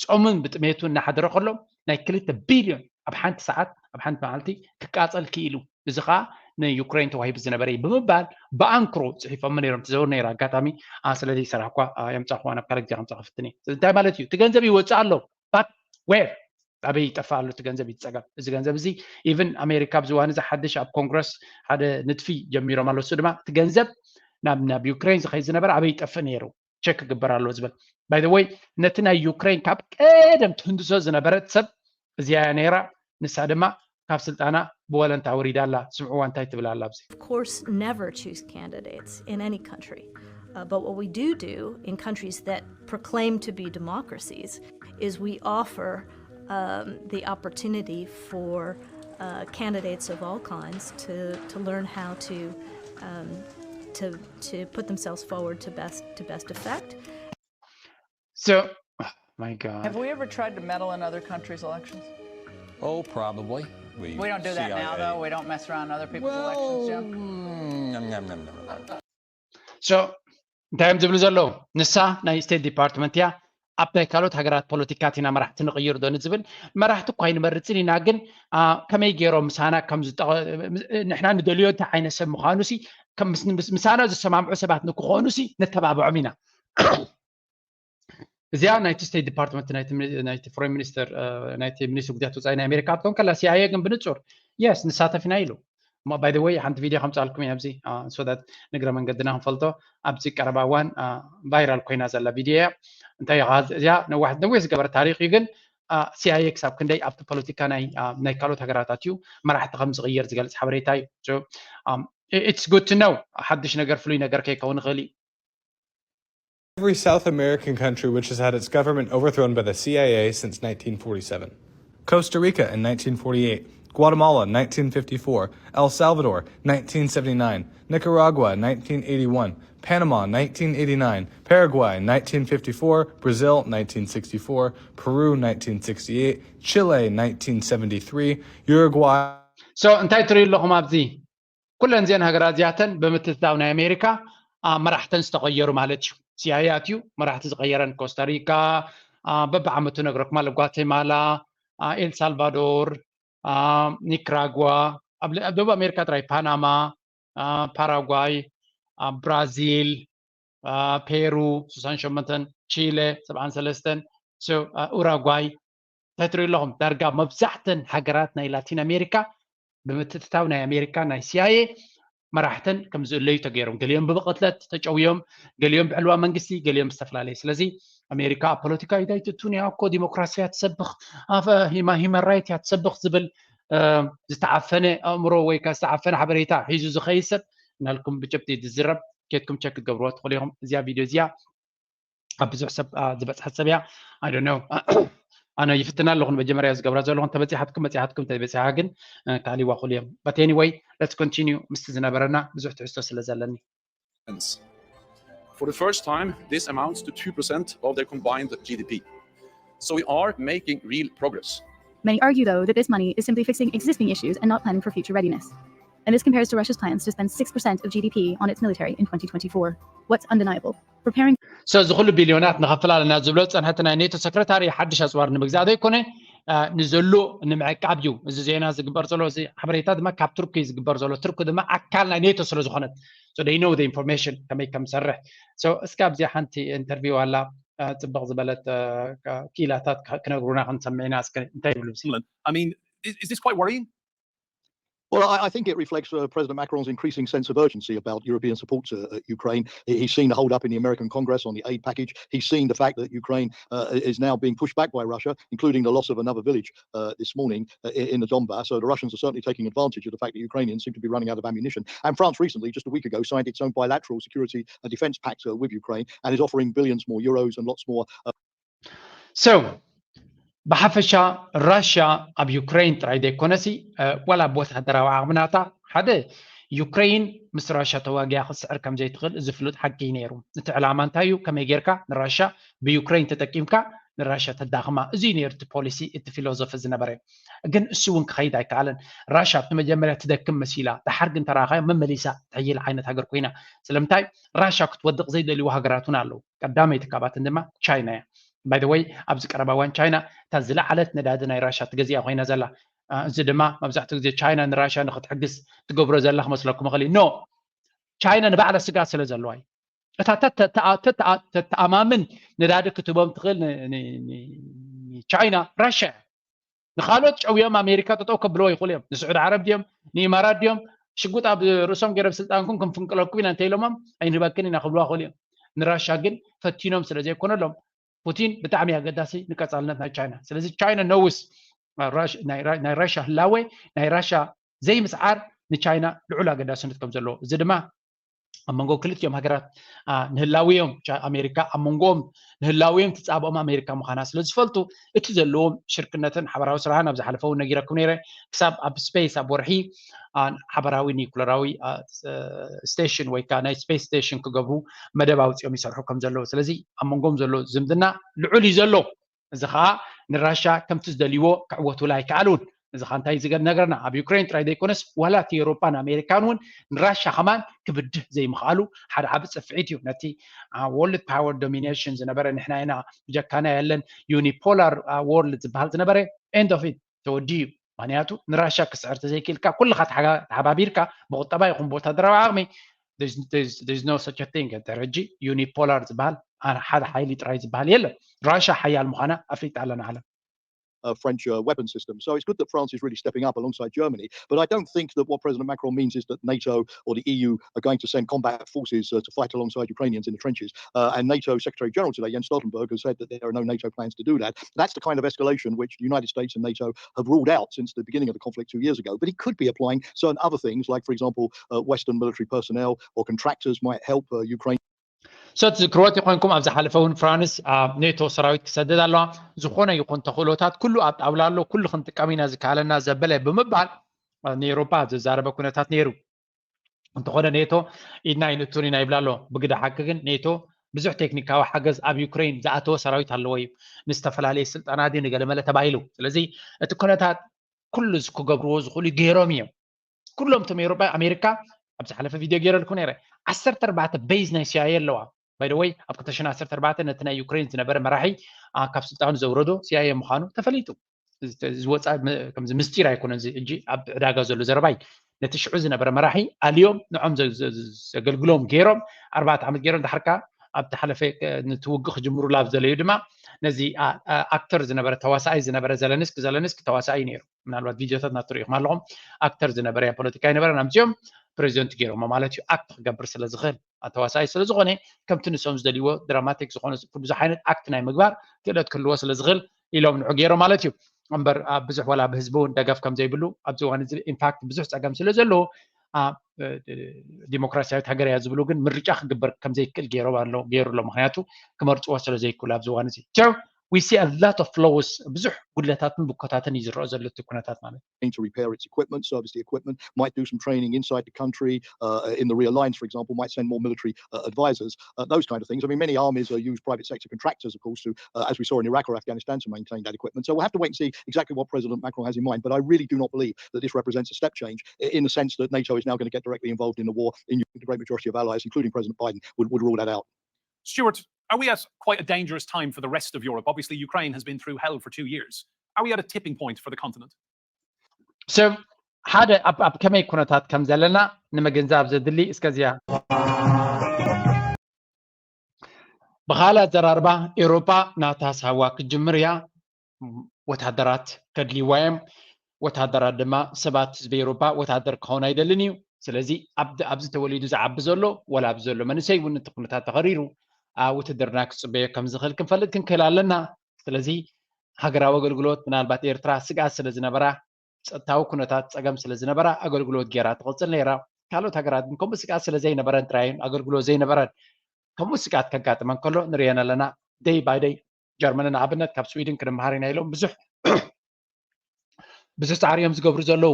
ጾምን ብጥሜቱ እናሓደረ ከሎ ናይ ክልተ ቢልዮን ኣብ ሓንቲ ሰዓት ኣብ ሓንቲ መዓልቲ ክቃፀል ክኢሉ፣ እዚ ከዓ ንዩክሬን ተዋሂቡ ዝነበረ እዩ ብምባል ብኣንክሮ ፅሒፎሞ ነይሮም። ትዘውር ነይረ ኣጋጣሚ ስለዚ ይሰራሕኳ የምፃኹዋ ናብ ካልእ ግዜ ከምፃ ክፍትን እየ። እንታይ ማለት እዩ? እቲ ገንዘብ ይወፅእ ኣሎ ባት ዌር ኣበይ ይጠፍእ ኣሎ እቲ ገንዘብ እዩ እቲ ፀገም። እዚ ገንዘብ እዚ ኢቭን ኣሜሪካ ኣብዚ እዋን እዚ ሓድሽ ኣብ ኮንግረስ ሓደ ንጥፊ ጀሚሮም ኣለዉ። እሱ ድማ እቲ ገንዘብ ናብ ናብ ዩክሬን ዝኸይድ ዝነበረ ኣበይ ይጠፍእ ነይሩ ቸክ ክግበር ኣለዎ ዝብል። By the way ነቲ ናይ ዩክሬን ካብ ቀደም ትህንድሶ ዝነበረት ሰብ እዚኣ እያ ነይራ። ንሳ ድማ ካብ ስልጣና ብወለንታ ወሪዳ ኣላ። ስምዕዋ እንታይ ትብል ኣላ ኣብዚ። Of course, never choose candidates in any country. Uh, but what we do do in countries that proclaim to be democracies is we offer um, the opportunity for uh, candidates of all kinds to, to learn how to, um, to, to put themselves forward to best, to best effect. So, oh my God. Have we ever tried to meddle in other countries' elections? Oh, probably. We don't do that now, though. We don't mess around in other people's Well, elections, Jim. mm, nom, nom, nom, nom, nom. So እንታይ እዮም ዝብሉ ዘለዉ? ንሳ ናይ ስቴት ዲፓርትመንት እያ። ኣብ ናይ ካልኦት ሃገራት ፖለቲካት ኢና መራሕቲ ንቕይር ዶ ንዝብል፣ መራሕቲ እኳ ኣይንመርፅን ኢና፣ ግን ከመይ ገይሮም ምሳና ከም ንሕና ንደልዮ እንታይ ዓይነት ሰብ ምዃኑ ሲ ምሳና ዝሰማምዑ ሰባት ንክኾኑ ሲ ነተባብዖም ኢና። እዚኣ ናይቲ ስቴት ዲፓርትመንት ናይቲ ፎሬን ሚኒስተር ናይቲ ሚኒስትር ጉዳያት ወፃኢ ናይ ኣሜሪካ ኣብቶም ከላ ሲኣይኤ ግን ብንፁር የስ ንሳተፍ ኢና ኢሉ። By the way ሓንቲ ቪድዮ ከምፃልኩም እየ ኣብዚ so that ንግረ መንገድና ክንፈልጦ ኣብዚ ቀረባ እዋን ቫይራል ኮይና ዘላ ቪድዮ እያ። እንታይ እዚኣ ነዋሕ ነዊሕ ዝገበረ ታሪክ እዩ ግን ሲኣይኤ ክሳብ ክንደይ ኣብቲ ፖለቲካ ናይ ካልኦት ሃገራት ኣትዩ መራሕቲ ከም ዝቕየር ዝገልፅ ሓበሬታ እዩ። It's good to know ሓድሽ ነገር ፍሉይ ነገር ከይከውን ይኽእል እዩ። Every South American country which has had its government overthrown by the C I A since nineteen forty-seven. Costa Rica in nineteen forty-eight, Guatemala nineteen fifty-four, El Salvador nineteen seventy-nine, Nicaragua nineteen eighty-one, Panama nineteen eighty-nine, Paraguay nineteen fifty-four, Brazil nineteen sixty-four, Peru nineteen sixty-eight, Chile nineteen seventy-three, Uruguay So እንታይ ትርእዩ ኣለኹም ኣብዚ? ኩለን እዚአን ሃገራት እዚኣተን ብምትእትታው ናይ ኣሜሪካ መራሕተን ዝተቐየሩ ማለት እዩ። ሲኣይኤ ኣትዩ መራሕቲ ዝቐየረን ኮስታሪካ በብዓመቱ ነግረኩም ኣሎ። ጓቴማላ፣ ኤልሳልቫዶር፣ ኒክራጓ፣ ኣብ ደቡብ ኣሜሪካ ጥራይ ፓናማ፣ ፓራጓይ፣ ብራዚል፣ ፔሩ ስሳን ሸሞንተን፣ ቺለ ሰብዓን ሰለስተን፣ ኡራጓይ እንታይ ትሪኡ ኣለኹም? ዳርጋ መብዛሕተን ሃገራት ናይ ላቲን ኣሜሪካ ብምትእትታው ናይ ኣሜሪካ ናይ ሲኣይኤ መራሕተን ከም ዝእለዩ ተገይሮም፣ ገሊኦም ብብቕትለት ተጨውዮም፣ ገሊኦም ብዕልዋ መንግስቲ፣ ገሊኦም ዝተፈላለየ። ስለዚ ኣሜሪካ ኣብ ፖለቲካ ኢዳይ ትእቱን እያ እኮ፣ ዲሞክራሲ እያ ትሰብኽ፣ ሂማን ራይት እያ ትሰብኽ ዝብል ዝተዓፈነ ኣእምሮ ወይ ከዓ ዝተዓፈነ ሓበሬታ ሒዙ ዝኸይድ ሰብ እናልኩም ብጭብጢ ዝዝረብ ኬድኩም ቸክ ክትገብርዎ ትኽእሉ ኢኹም። እዚኣ ቪድዮ እዚኣ ኣብ ብዙሕ ሰብ ዝበፅሐት ሰብ እያ። ኣይ ዶንት ኖ ኣነ ይፍትና ኣለኹ። መጀመርያ ዝገብራ ዘለኹ እንተበፂሓትኩም በፂሓትኩም፣ እንተበፂሓ ግን ካልእ ይዋኽሉ እዮም። But anyway, let's continue ምስቲ ዝነበረና ብዙሕ ትሕዝቶ ስለ ዘለኒ። For the first time, this amounts to two percent of their combined G D P. So we are making real progress. Many argue, though, that this money is simply fixing existing issues and not planning for future readiness. And this compares to Russia's plans to spend six percent of G D P on its military in twenty twenty-four. What's undeniable? Preparing So እዚ ኩሉ ቢልዮናት ንኸፍል ኣለና ዝብሎ ዝፀንሐቲ ናይ ኔቶ ሰክረታሪ ሓድሽ ኣፅዋር ንምግዛእ ዘይኮነ ንዘሎ ንምዕቃብ እዩ። እዚ ዜና ዝግበር ዘሎ፣ እዚ ሓበሬታ ድማ ካብ ቱርኪ ዝግበር ዘሎ፣ ቱርኪ ድማ ኣካል ናይ ኔቶ ስለ ዝኾነት they know the information ከመይ ከም ዝሰርሕ። So እስኪ ኣብዚኣ ሓንቲ ኢንተርቪው ኣላ፣ ፅብቕ ዝበለት ክኢላታት ክነግሩና ክንሰምዕና። እስኪ እንታይ ይብሉ? I mean, is this quite worrying? Well, I, I think it reflects uh, President Macron's increasing sense of urgency about European support to uh, Ukraine. He, he's seen the hold up in the American Congress on the aid package. He's seen the fact that Ukraine uh, is now being pushed back by Russia, including the loss of another village uh, this morning uh, in the Donbass. So the Russians are certainly taking advantage of the fact that Ukrainians seem to be running out of ammunition. And France recently, just a week ago, signed its own bilateral security and defense pact uh, with Ukraine and is offering billions more euros and lots more uh, So ብሓፈሻ ራሽያ ኣብ ዩክሬን ጥራይ ዘይኮነሲ ዋላ ብወታደራዊ ዓቕሚ ናታ ሓደ ዩክሬን ምስ ራሽያ ተዋጊያ ክትስዕር ከም ዘይትኽእል እዚ ፍሉጥ ሓቂ እዩ ነይሩ። እቲ ዕላማ እንታይ እዩ? ከመይ ጌርካ ንራሽያ ብዩክሬን ተጠቂምካ ንራሽያ ተዳኽማ። እዚ እዩ ነይሩ እቲ ፖሊሲ፣ እቲ ፊሎዞፊ ዝነበረ። ግን እሱ እውን ክኸይድ ኣይከኣለን። ራሽያ ኣብቲ መጀመርያ ትደክም መሲላ፣ ደሓር ግን ተራኻዮ መመሊሳ ትሕይል ዓይነት ሃገር ኮይና። ስለምንታይ? ራሽያ ክትወድቕ ዘይደልይዎ ሃገራት እውን ኣለዉ። ቀዳመይቲ ካብኣተን ድማ ቻይና እያ። By the way፣ ኣብዚ ቀረባ እዋን ቻይና እታ ዝለዓለት ነዳዲ ናይ ራሽያ ትገዚኣ ኮይና ዘላ። እዚ ድማ መብዛሕትኡ ግዜ ቻይና ንራሽያ ንክትሕግዝ ትገብሮ ዘላ ክመስለኩም ይኽእል እዩ። ኖ፣ ቻይና ንባዕላ ስግኣት ስለ ዘለዋ እዩ። እታ ተተኣማምን ነዳዲ ክትህቦም ትኽእል ንቻይና ራሽያ እያ። ንካልኦት ጨውዮም ኣሜሪካ ጠጠው ከብልዎ ይኽእሉ እዮም። ንስዑድ ዓረብ ድዮም ንኢማራት ድዮም ሽጉጥ ኣብ ርእሶም ገይሮም ስልጣንኩም ክንፍንቅለኩም ኢና እንተኢሎሞም ኣይንህበክን ኢና ክብልዋ ይኽእሉ እዮም። ንራሻ ግን ፈቲኖም ስለ ዘይኮነሎም ፑቲን ብጣዕሚ ኣገዳሲ ንቀፃልነት ናይ ቻይና። ስለዚ ቻይና ነውስ ናይ ራሻ ህላወ ናይ ራሻ ዘይምስዓር ንቻይና ልዑል ኣገዳስነት ከም ዘለዎ እዚ ድማ ኣብ መንጎ ክልቲኦም ሃገራት ንህላዊኦም ኣሜሪካ ኣብ መንጎኦም ንህላዊኦም ትፃብኦም ኣሜሪካ ምዃና ስለ ዝፈልጡ እቲ ዘለዎም ሽርክነትን ሓበራዊ ስራሕን ኣብ ዝሓለፈ እውን ነጊረኩም ነይረ። ክሳብ ኣብ ስፔስ ኣብ ወርሒ ሓበራዊ ኒኩለራዊ ስቴሽን ወይ ከዓ ናይ ስፔስ ስቴሽን ክገብሩ መደብ ኣውፂኦም ይሰርሑ ከም ዘለዉ። ስለዚ ኣብ መንጎም ዘሎ ዝምድና ልዑል እዩ ዘሎ። እዚ ከዓ ንራሻ ከምቲ ዝደልይዎ ክዕወቱላ ኣይከኣሉን። እዚ ከዓ እንታይ ዝነገርና ኣብ ዩክሬን ጥራይ ዘይኮነስ ዋላ እቲ ኤውሮጳን ኣሜሪካን እውን ንራሻ ከማን ክብድህ ዘይምኽኣሉ ሓደ ዓቢ ፅፍዒት እዩ። ነቲ ወርልድ ፓወር ዶሚኔሽን ዝነበረ ንሕና ኢና ብጀካና የለን ዩኒፖላር ወርልድ ዝበሃል ዝነበረ end of it ተወዲኡ እዩ። ምክንያቱ ንራሻ ክስዕር ተዘይክእልካ ኩልካ ተሓባቢርካ ብቁጠባ ይኹን ብወታደራዊ ዓቕሚ there's no such a thing። እንተ ሕጂ ዩኒፖላር ዝበሃል ሓደ ሓይሊ ጥራይ ዝበሃል የለን። ራሻ ሓያል ምዃና ኣፍሊጣ ኣለና ዓለም። uh, French uh, weapon system. So it's good that France is really stepping up alongside Germany. But I don't think that what President Macron means is that NATO or the E U are going to send combat forces uh, to fight alongside Ukrainians in the trenches. Uh, and NATO Secretary General today, Jens Stoltenberg, has said that there are no NATO plans to do that. That's the kind of escalation which the United States and NATO have ruled out since the beginning of the conflict two years ago. But he could be applying certain other things, like, for example, uh, Western military personnel or contractors might help uh, Ukraine. So ትዝክርዎ እንተኾይንኩም ኣብ ዝሓለፈ እውን ፍራንስ ኣብ ኔቶ ሰራዊት ክሰድድ ኣለዋ። ዝኾነ ይኹን ተኽእሎታት ኩሉ ኣብ ጣውላ ኣሎ፣ ኩሉ ክንጥቀም ኢና ዝከኣለና ዘበለ ብምባል ንኤውሮፓ ዘዛረበ ኩነታት ነይሩ። እንተኾነ ኔቶ ኢድና ኣይንእቱን ኢና ይብል ኣሎ። ብግደ ሓቂ ግን ኔቶ ብዙሕ ቴክኒካዊ ሓገዝ ኣብ ዩክሬን ዝኣተወ ሰራዊት ኣለዎ እዩ። ንዝተፈላለየ ስልጠና ድዩ ንገለመለ ተባሂሉ። ስለዚ እቲ ኩነታት ኩሉ ክገብርዎ ዝኽእሉ ገይሮም እዮም። ኩሎም እቶም ኤውሮጳ ኣሜሪካ ኣብ ዝሓለፈ ቪድዮ ገይረልኩ ነይረ ዓሰርተ ኣርባዕተ ቤዝ ናይ ሲኣይኤ ኣለዋ። ባይደወይ ኣብ ክልተ ሽሕን ዓሰርተ ኣርባዕተ ነቲ ናይ ዩክሬን ዝነበረ መራሒ ካብ ስልጣኑ ዘውረዶ ሲኣይኤ ምዃኑ ተፈሊጡ። ዝወፃ ከምዚ ምስጢር ኣይኮነን። እዚ ሕጂ ኣብ ዕዳጋ ዘሎ ዘረባይ ነቲ ሽዑ ዝነበረ መራሒ ኣልዮም ንዖም ዘገልግሎም ገይሮም ኣርባዕተ ዓመት ገይሮም ዳሕርካ ኣብቲ ሓለፈ ንትውግእ ክጅምሩ ላብ ዘለዩ ድማ ነዚ ኣክተር ዝነበረ ተዋሳኣይ ዝነበረ ዘለንስክ ዘለንስክ ተዋሳኣይ ነይሩ። ምናልባት ቪድዮታት ናቱ ርኢኹም ኣለኹም። ኣክተር ዝነበረ ፖለቲካ ይነበረ ናምፅኦም ፕሬዚደንት ገይሮሞ ማለት እዩ። ኣክት ክገብር ስለ ዝኽእል ተዋሳኣይ ስለ ዝኾነ ከምቲ ንሶም ዝደልይዎ ድራማቲክ ዝኾነ ብዙሕ ዓይነት ኣክት ናይ ምግባር ክእለት ክህልዎ ስለ ዝኽእል ኢሎም ንዑ ገይሮ ማለት እዩ። እምበር ኣብ ብዙሕ ዋላ ብህዝቢ እውን ደገፍ ከም ዘይብሉ ኣብዚ እዋን እዚ ኢንፋክት ብዙሕ ፀገም ስለ ዘለዎ ዲሞክራሲያዊት ሃገር እያ ዝብሉ ግን ምርጫ ክግበር ከም ዘይክእል ገይሮም ኣሎ ገይሩ ኣሎ። ምክንያቱ ክመርፅዎ ስለ ዘይክእሉ ኣብዚ እዋን እዚ we see a lot of flaws ብዙሕ ጉድለታትን ብኮታትን እዩ ዝረኦ ዘሎ እቲ ኩነታት ማለት to repair its equipment, service the equipment, might do some training inside the country uh, in the rear lines, for example, might send more military uh, advisors, uh, those kind of things. I mean, many armies uh, use private sector contractors, of course, to, uh, as we saw in Iraq or Afghanistan, to maintain that equipment. So we'll have to wait and see exactly what President Macron has in mind. But I really do not believe that this represents a step change in the sense that NATO is now going to get directly involved in the war in the great majority of allies, including President Biden, would, would rule that out. Stuart, are we at quite a dangerous time for the rest of Europe? Obviously, Ukraine has been through hell for two years. Are we at a tipping point for the continent? ሰብ ሓደ ኣብ ከመይ ኩነታት ከም ዘለና ንምግንዛብ ዘድሊ እስከዚያ ብካልእ ኣዘራርባ ኤውሮጳ ናታ ሳዋ ክትጅምር እያ። ወታደራት ከድልይዋ እዮም። ወታደራት ድማ ሰባት ህዝቢ ኤውሮጳ ወታደር ክኸውን ኣይደልን እዩ። ስለዚ ኣብዚ ተወሊዱ ዝዓቢ ዘሎ ወላ ኣብዚ ዘሎ መንእሰይ እውን እቲ ኩነታት ተኸሪሩ ውትድርና ክፅበዮ ከም ዝኽእል ክንፈልጥ ክንክእል ኣለና። ስለዚ ሃገራዊ ኣገልግሎት ምናልባት ኤርትራ ስግኣት ስለ ዝነበራ ጸጥታዊ ኩነታት ጸገም ስለ ዝነበራ ኣገልግሎት ጌራ ትቕጽል ነይራ። ካልኦት ሃገራት ግን ከምኡ ስግኣት ስለ ዘይነበረን ጥራይ ኣገልግሎት ዘይነበረን ከምኡ ስግኣት ከጋጥመን ከሎ ንርእየን ኣለና። ደይ ባይ ደይ ጀርመን ንኣብነት ካብ ስዊድን ክንመሃር ኢና ኢሎም ብዙሕ ብዙሕ ጻዕሪ እዮም ዝገብሩ ዘለዉ።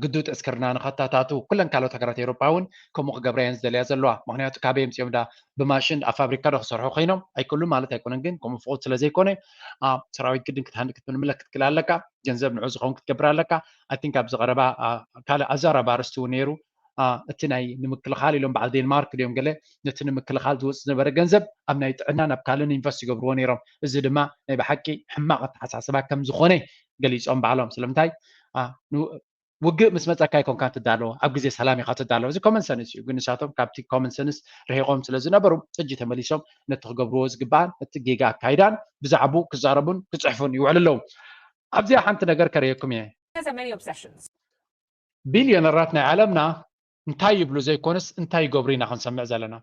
ግዱድ ዕስክርና ንኸታታቱ ኩለን ካልኦት ሃገራት ኤውሮጳ እውን ከምኡ ክገብራ እየን ዝደልያ ዘለዋ። ምክንያቱ ካበይ ኣምጺኦም ዳ ብማሽን ኣብ ፋብሪካ ዶ ክሰርሑ ኮይኖም ኣይክእሉን ማለት ኣይኮነን፣ ግን ከምኡ ፍቑድ ስለ ዘይኮነ ሰራዊት ግድን ክትሃንድ ክትምልምለ ክትክእል ኣለካ። ገንዘብ ንዑ ዝኸውን ክትገብር ኣለካ። ኣይ ቲንክ ኣብዚ ቀረባ ካልእ ኣዛራቢ ኣርስቲ እውን ነይሩ። እቲ ናይ ንምክልኻል ኢሎም በዓል ዴንማርክ ድዮም ገለ ነቲ ንምክልኻል ዝወፅ ዝነበረ ገንዘብ ኣብ ናይ ጥዕና ናብ ካልእን ኢንቨስት ይገብርዎ ነይሮም። እዚ ድማ ናይ ብሓቂ ሕማቕ ኣተሓሳስባ ከም ዝኾነ ገሊፆም ባዕሎም። ስለምንታይ ውግእ ምስ መፀካ ይኮንካ ትዳለዎ፣ ኣብ ግዜ ሰላም ኢካ ትዳለዎ። እዚ ኮመን ሰንስ እዩ። ግን ንሳቶም ካብቲ ኮመን ሰንስ ርሒቆም ስለ ዝነበሩ ሕጂ ተመሊሶም ነቲ ክገብርዎ ዝግባኣን እቲ ጌጋ ኣካይዳን ብዛዕቡ ክዛረቡን ክፅሕፉን ይውዕሉ ኣለዉ። ኣብዚኣ ሓንቲ ነገር ከርእየኩም እየ። ቢልዮነራት ናይ ዓለምና እንታይ ይብሉ ዘይኮነስ እንታይ ይገብሩ ኢና ክንሰምዕ ዘለና።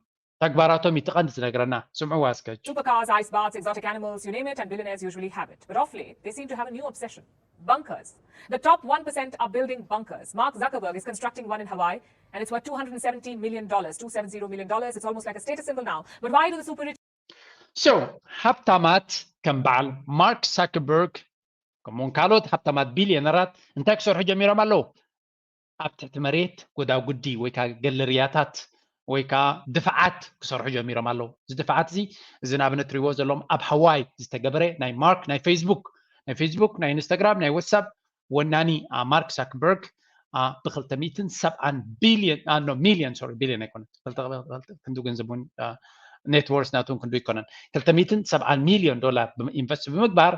ተግባራቶም እዩ እቲ ቀንዲ ዝነግረና። ስምዕዋ እስከ። Supercars, ice baths, exotic animals, you name it, and billionaires usually have it. But off late, they seem to have a new obsession. Bunkers. The top one percent are building bunkers. Mark Zuckerberg is constructing one in Hawaii, and it's worth two hundred seventy million dollars, two seven zero million dollars. It's almost like a status symbol now. But why do the super rich So ሃብታማት ከም በዓል ማርክ ሳከርበርግ ከምኡውን ካልኦት ሃብታማት ቢልዮነራት እንታይ ክሰርሑ ጀሚሮም ኣለዉ? ኣብ ትሕቲ መሬት ጎዳጉዲ ወይ ከዓ ገለርያታት ወይ ከዓ ድፍዓት ክሰርሑ ጀሚሮም ኣለዉ። እዚ ድፍዓት እዚ እዚ ንኣብነት ትሪእዎ ዘለዎም ኣብ ሃዋይ ዝተገበረ ናይ ማርክ ናይ ፌስቡክ ናይ ፌስቡክ ናይ ኢንስታግራም ናይ ዋትሳፕ ወናኒ ማርክ ሳክበርግ ብክልተ ሚእትን ሰብዓን ቢልዮን ኖ ሚልዮን ሶሪ ቢልዮን ኣይኮነ ክንዱ ገንዘብ እውን ኔትወርስ ናቱ ክንዱ ይኮነን ክልተ ሚእትን ሰብዓን ሚልዮን ዶላር ኢንቨስት ብምግባር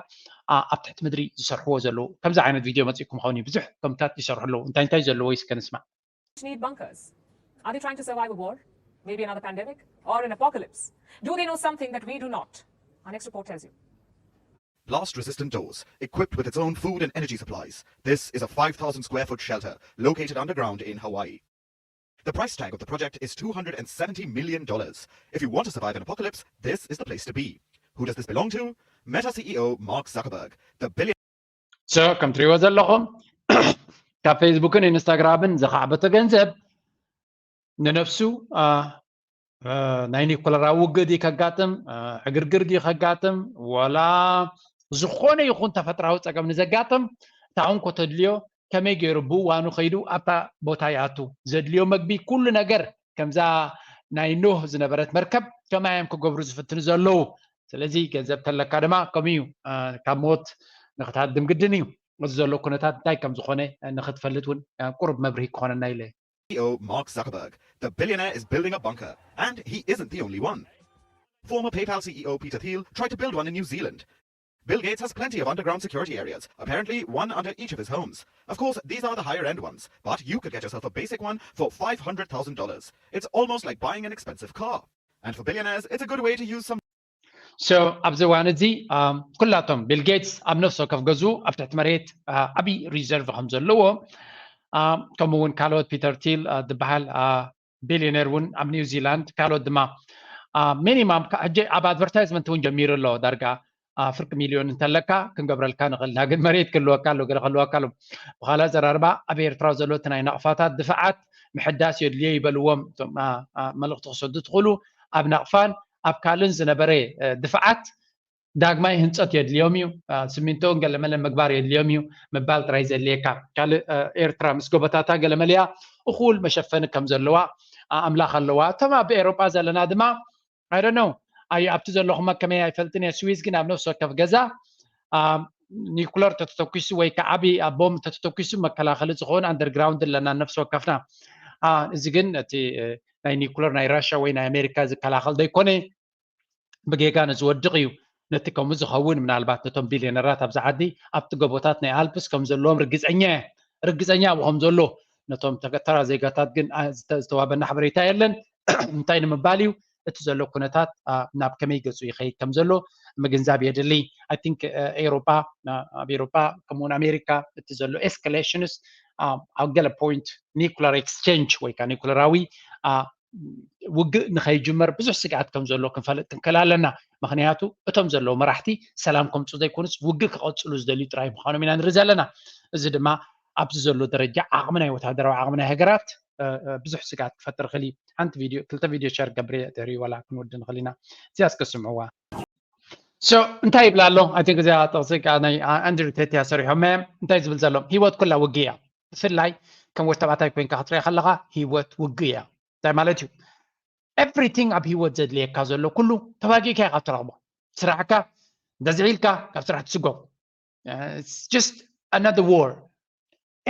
ኣብ ትሕቲ ምድሪ ዝሰርሕዎ ዘለዉ ከምዚ ዓይነት ቪድዮ መፂእኩም ኸውን እዩ ብዙሕ ከምታት ይሰርሑ ኣለዉ እንታይ እንታይ ዘለዎ ይስከ ንስማዕ need bunkers? Are they trying to survive a war? Maybe another pandemic? Or an apocalypse? Do they know something that we do not? Our next report tells you. Blast resistant doors, equipped with its own food and energy supplies. This is a five thousand square foot shelter located underground in Hawaii. The price tag of the project is two hundred seventy million dollars. If you want to survive an apocalypse, this is the place to be. Who does this belong to? Meta C E O Mark Zuckerberg, the billion. So ከም ትሪእዎ ዘለኹም ካብ ፌስቡክን ኢንስታግራምን ዝኻዕበቶ ገንዘብ ንነፍሱ ናይ ኒኩለራዊ ውግእ ድዩ ከጋጥም ዕግርግር ድዩ ከጋጥም ወላ ዝኾነ ይኹን ተፈጥራዊ ፀገም ንዘጋጥም እታ እንኮ ተድልዮ ከመይ ገይሩ ብእዋኑ ከይዱ ኣብታ ቦታ ይኣቱ ዘድልዮ መግቢ ኩሉ ነገር ከምዛ ናይ ኖህ ዝነበረት መርከብ ከምኣ እዮም ክገብሩ ዝፍትኑ ዘለዉ ስለዚ ገንዘብ ተለካ ድማ ከምኡ እዩ ካብ ሞት ንክትሃድም ግድን እዩ እዚ ዘሎ ኩነታት እንታይ ከም ዝኾነ ንክትፈልጥ እውን ቁሩብ መብርሂ ክኾነና ኢለ C E O Mark Zuckerberg, the billionaire is building a bunker, and he isn't the only one. Former PayPal C E O Peter Thiel tried to build one in New Zealand. Bill Gates has plenty of underground security areas, apparently one under each of his homes. Of course, these are the higher end ones, but you could get yourself a basic one for five hundred thousand dollars. It's almost like buying an expensive car. And for billionaires, it's a good way to use some So ኣብዚ እዋን እዚ ኩላቶም ቢል ጌትስ ኣብ ነፍሲ ወከፍ ገዝኡ ኣብ ትሕቲ መሬት ዓብዪ ሪዘርቭ ከም ዘለዎ ከምኡ እውን ካልኦት ፒተር ቲል ዝበሃል ቢሊዮነር እውን ኣብ ኒውዚላንድ ካልኦት ድማ ሚኒማም ሕጂ ኣብ ኣድቨርታይዝመንት እውን ጀሚሩ ኣሎ። ዳርጋ ፍርቂ ሚልዮን እንተለካ ክንገብረልካ ንኽእልና ግን መሬት ክህልወካ ኣሎ ገለ ክህልወካ ኣሎ። ብካልእ ኣዘራርባ ኣብ ኤርትራ ዘሎ እቲ ናይ ናቕፋታት ድፍዓት ምሕዳስ የድልዮ ይበልዎም። እቶም መልእኽቲ ክሰዱ ትኽእሉ ኣብ ናቕፋን ኣብ ካልእን ዝነበረ ድፍዓት ዳግማይ ህንፀት የድልዮም እዩ። ስሚንቶን ገለመለን ምግባር የድልዮም እዩ ምባል ጥራይ ዘድልየካ። ካልእ ኤርትራ ምስ ጎቦታታ ገለመለያ እኹል መሸፈኒ ከም ዘለዋ ኣምላኽ ኣለዋ። እቶም ኣብ ኤሮጳ ዘለና ድማ ኣይደኖ ኣይ ኣብቲ ዘለኹም ከመይ ኣይፈልጥን እየ። ስዊዝ ግን ኣብ ነፍሲ ወከፍ ገዛ ኒኩለር ተተተኪሱ ወይ ከዓ ዓብዪ ቦምብ ተተተኪሱ መከላኸሊ ዝኸውን ኣንደርግራውንድ ኣለና ነፍሲ ወከፍና። እዚ ግን እቲ ናይ ኒኩለር ናይ ራሽያ ወይ ናይ ኣሜሪካ ዝከላኸል ዘይኮነ ብጌጋ ንዝወድቕ እዩ። ነቲ ከምኡ ዝኸውን ምናልባት ነቶም ቢልዮነራት ኣብዚ ዓዲ ኣብቲ ጎቦታት ናይ ኣልፕስ ከም ዘለዎም ርግፀኛ እየ። ርግፀኛ ኣብኡ ከም ዘሎ ነቶም ተራ ዜጋታት ግን ዝተዋበና ሓበሬታ የለን። እንታይ ንምባል እዩ እቲ ዘሎ ኩነታት ናብ ከመይ ገፁ ይኸይድ ከም ዘሎ ምግንዛብ የድሊ። ኣይ ቲንክ ኤሮጳ ኣብ ኤሮጳ ከምኡውን ኣሜሪካ እቲ ዘሎ ኤስካሌሽንስ ኣብ ገለ ፖይንት ኒኩለር ኤክስቼንጅ ወይ ከዓ ኒኩለራዊ ውግእ ንኸይጅመር ብዙሕ ስግኣት ከም ዘሎ ክንፈልጥ ክንክእል ኣለና። ምክንያቱ እቶም ዘለዉ መራሕቲ ሰላም ከምፁ ዘይኮኑስ ውግእ ክቐፅሉ ዝደልዩ ጥራይ ምዃኖም ኢና ንርኢ ዘለና። እዚ ድማ ኣብዚ ዘሎ ደረጃ ዓቕሚ ናይ ወታደራዊ ዓቕሚ ናይ ሃገራት ብዙሕ ስግኣት ክፈጥር ይኽእል እዩ። ሓንቲ ቪድዮ ክልተ ቪድዮ ሸር ገብር እየ ድሕሪ ዋላ ክንወዲ ንኽእል ኢና። እዚኣ እስከ ስምዕዋ። So እንታይ ይብል ኣሎ? ኣይ ቲንክ እዚኣ ጥቕሲ ከዓ ናይ ኣንድሪ ቴት እያ ሰሪሖም። እንታይ ዝብል ዘሎ? ህይወት ኩላ ውግእ እያ። ብፍላይ ከም ወዲ ተባዕታይ ኮይንካ ክትሪኦ ከለኻ ህይወት ውግእ እያ። እንታይ ማለት እዩ? ኤቭሪቲንግ ኣብ ህይወት ዘድልየካ ዘሎ ኩሉ ተዋጊእካ ኢኻ ትረኽቦ። ስራሕካ እንተዝዒልካ ካብ ስራሕ ትስጎም። Just another war።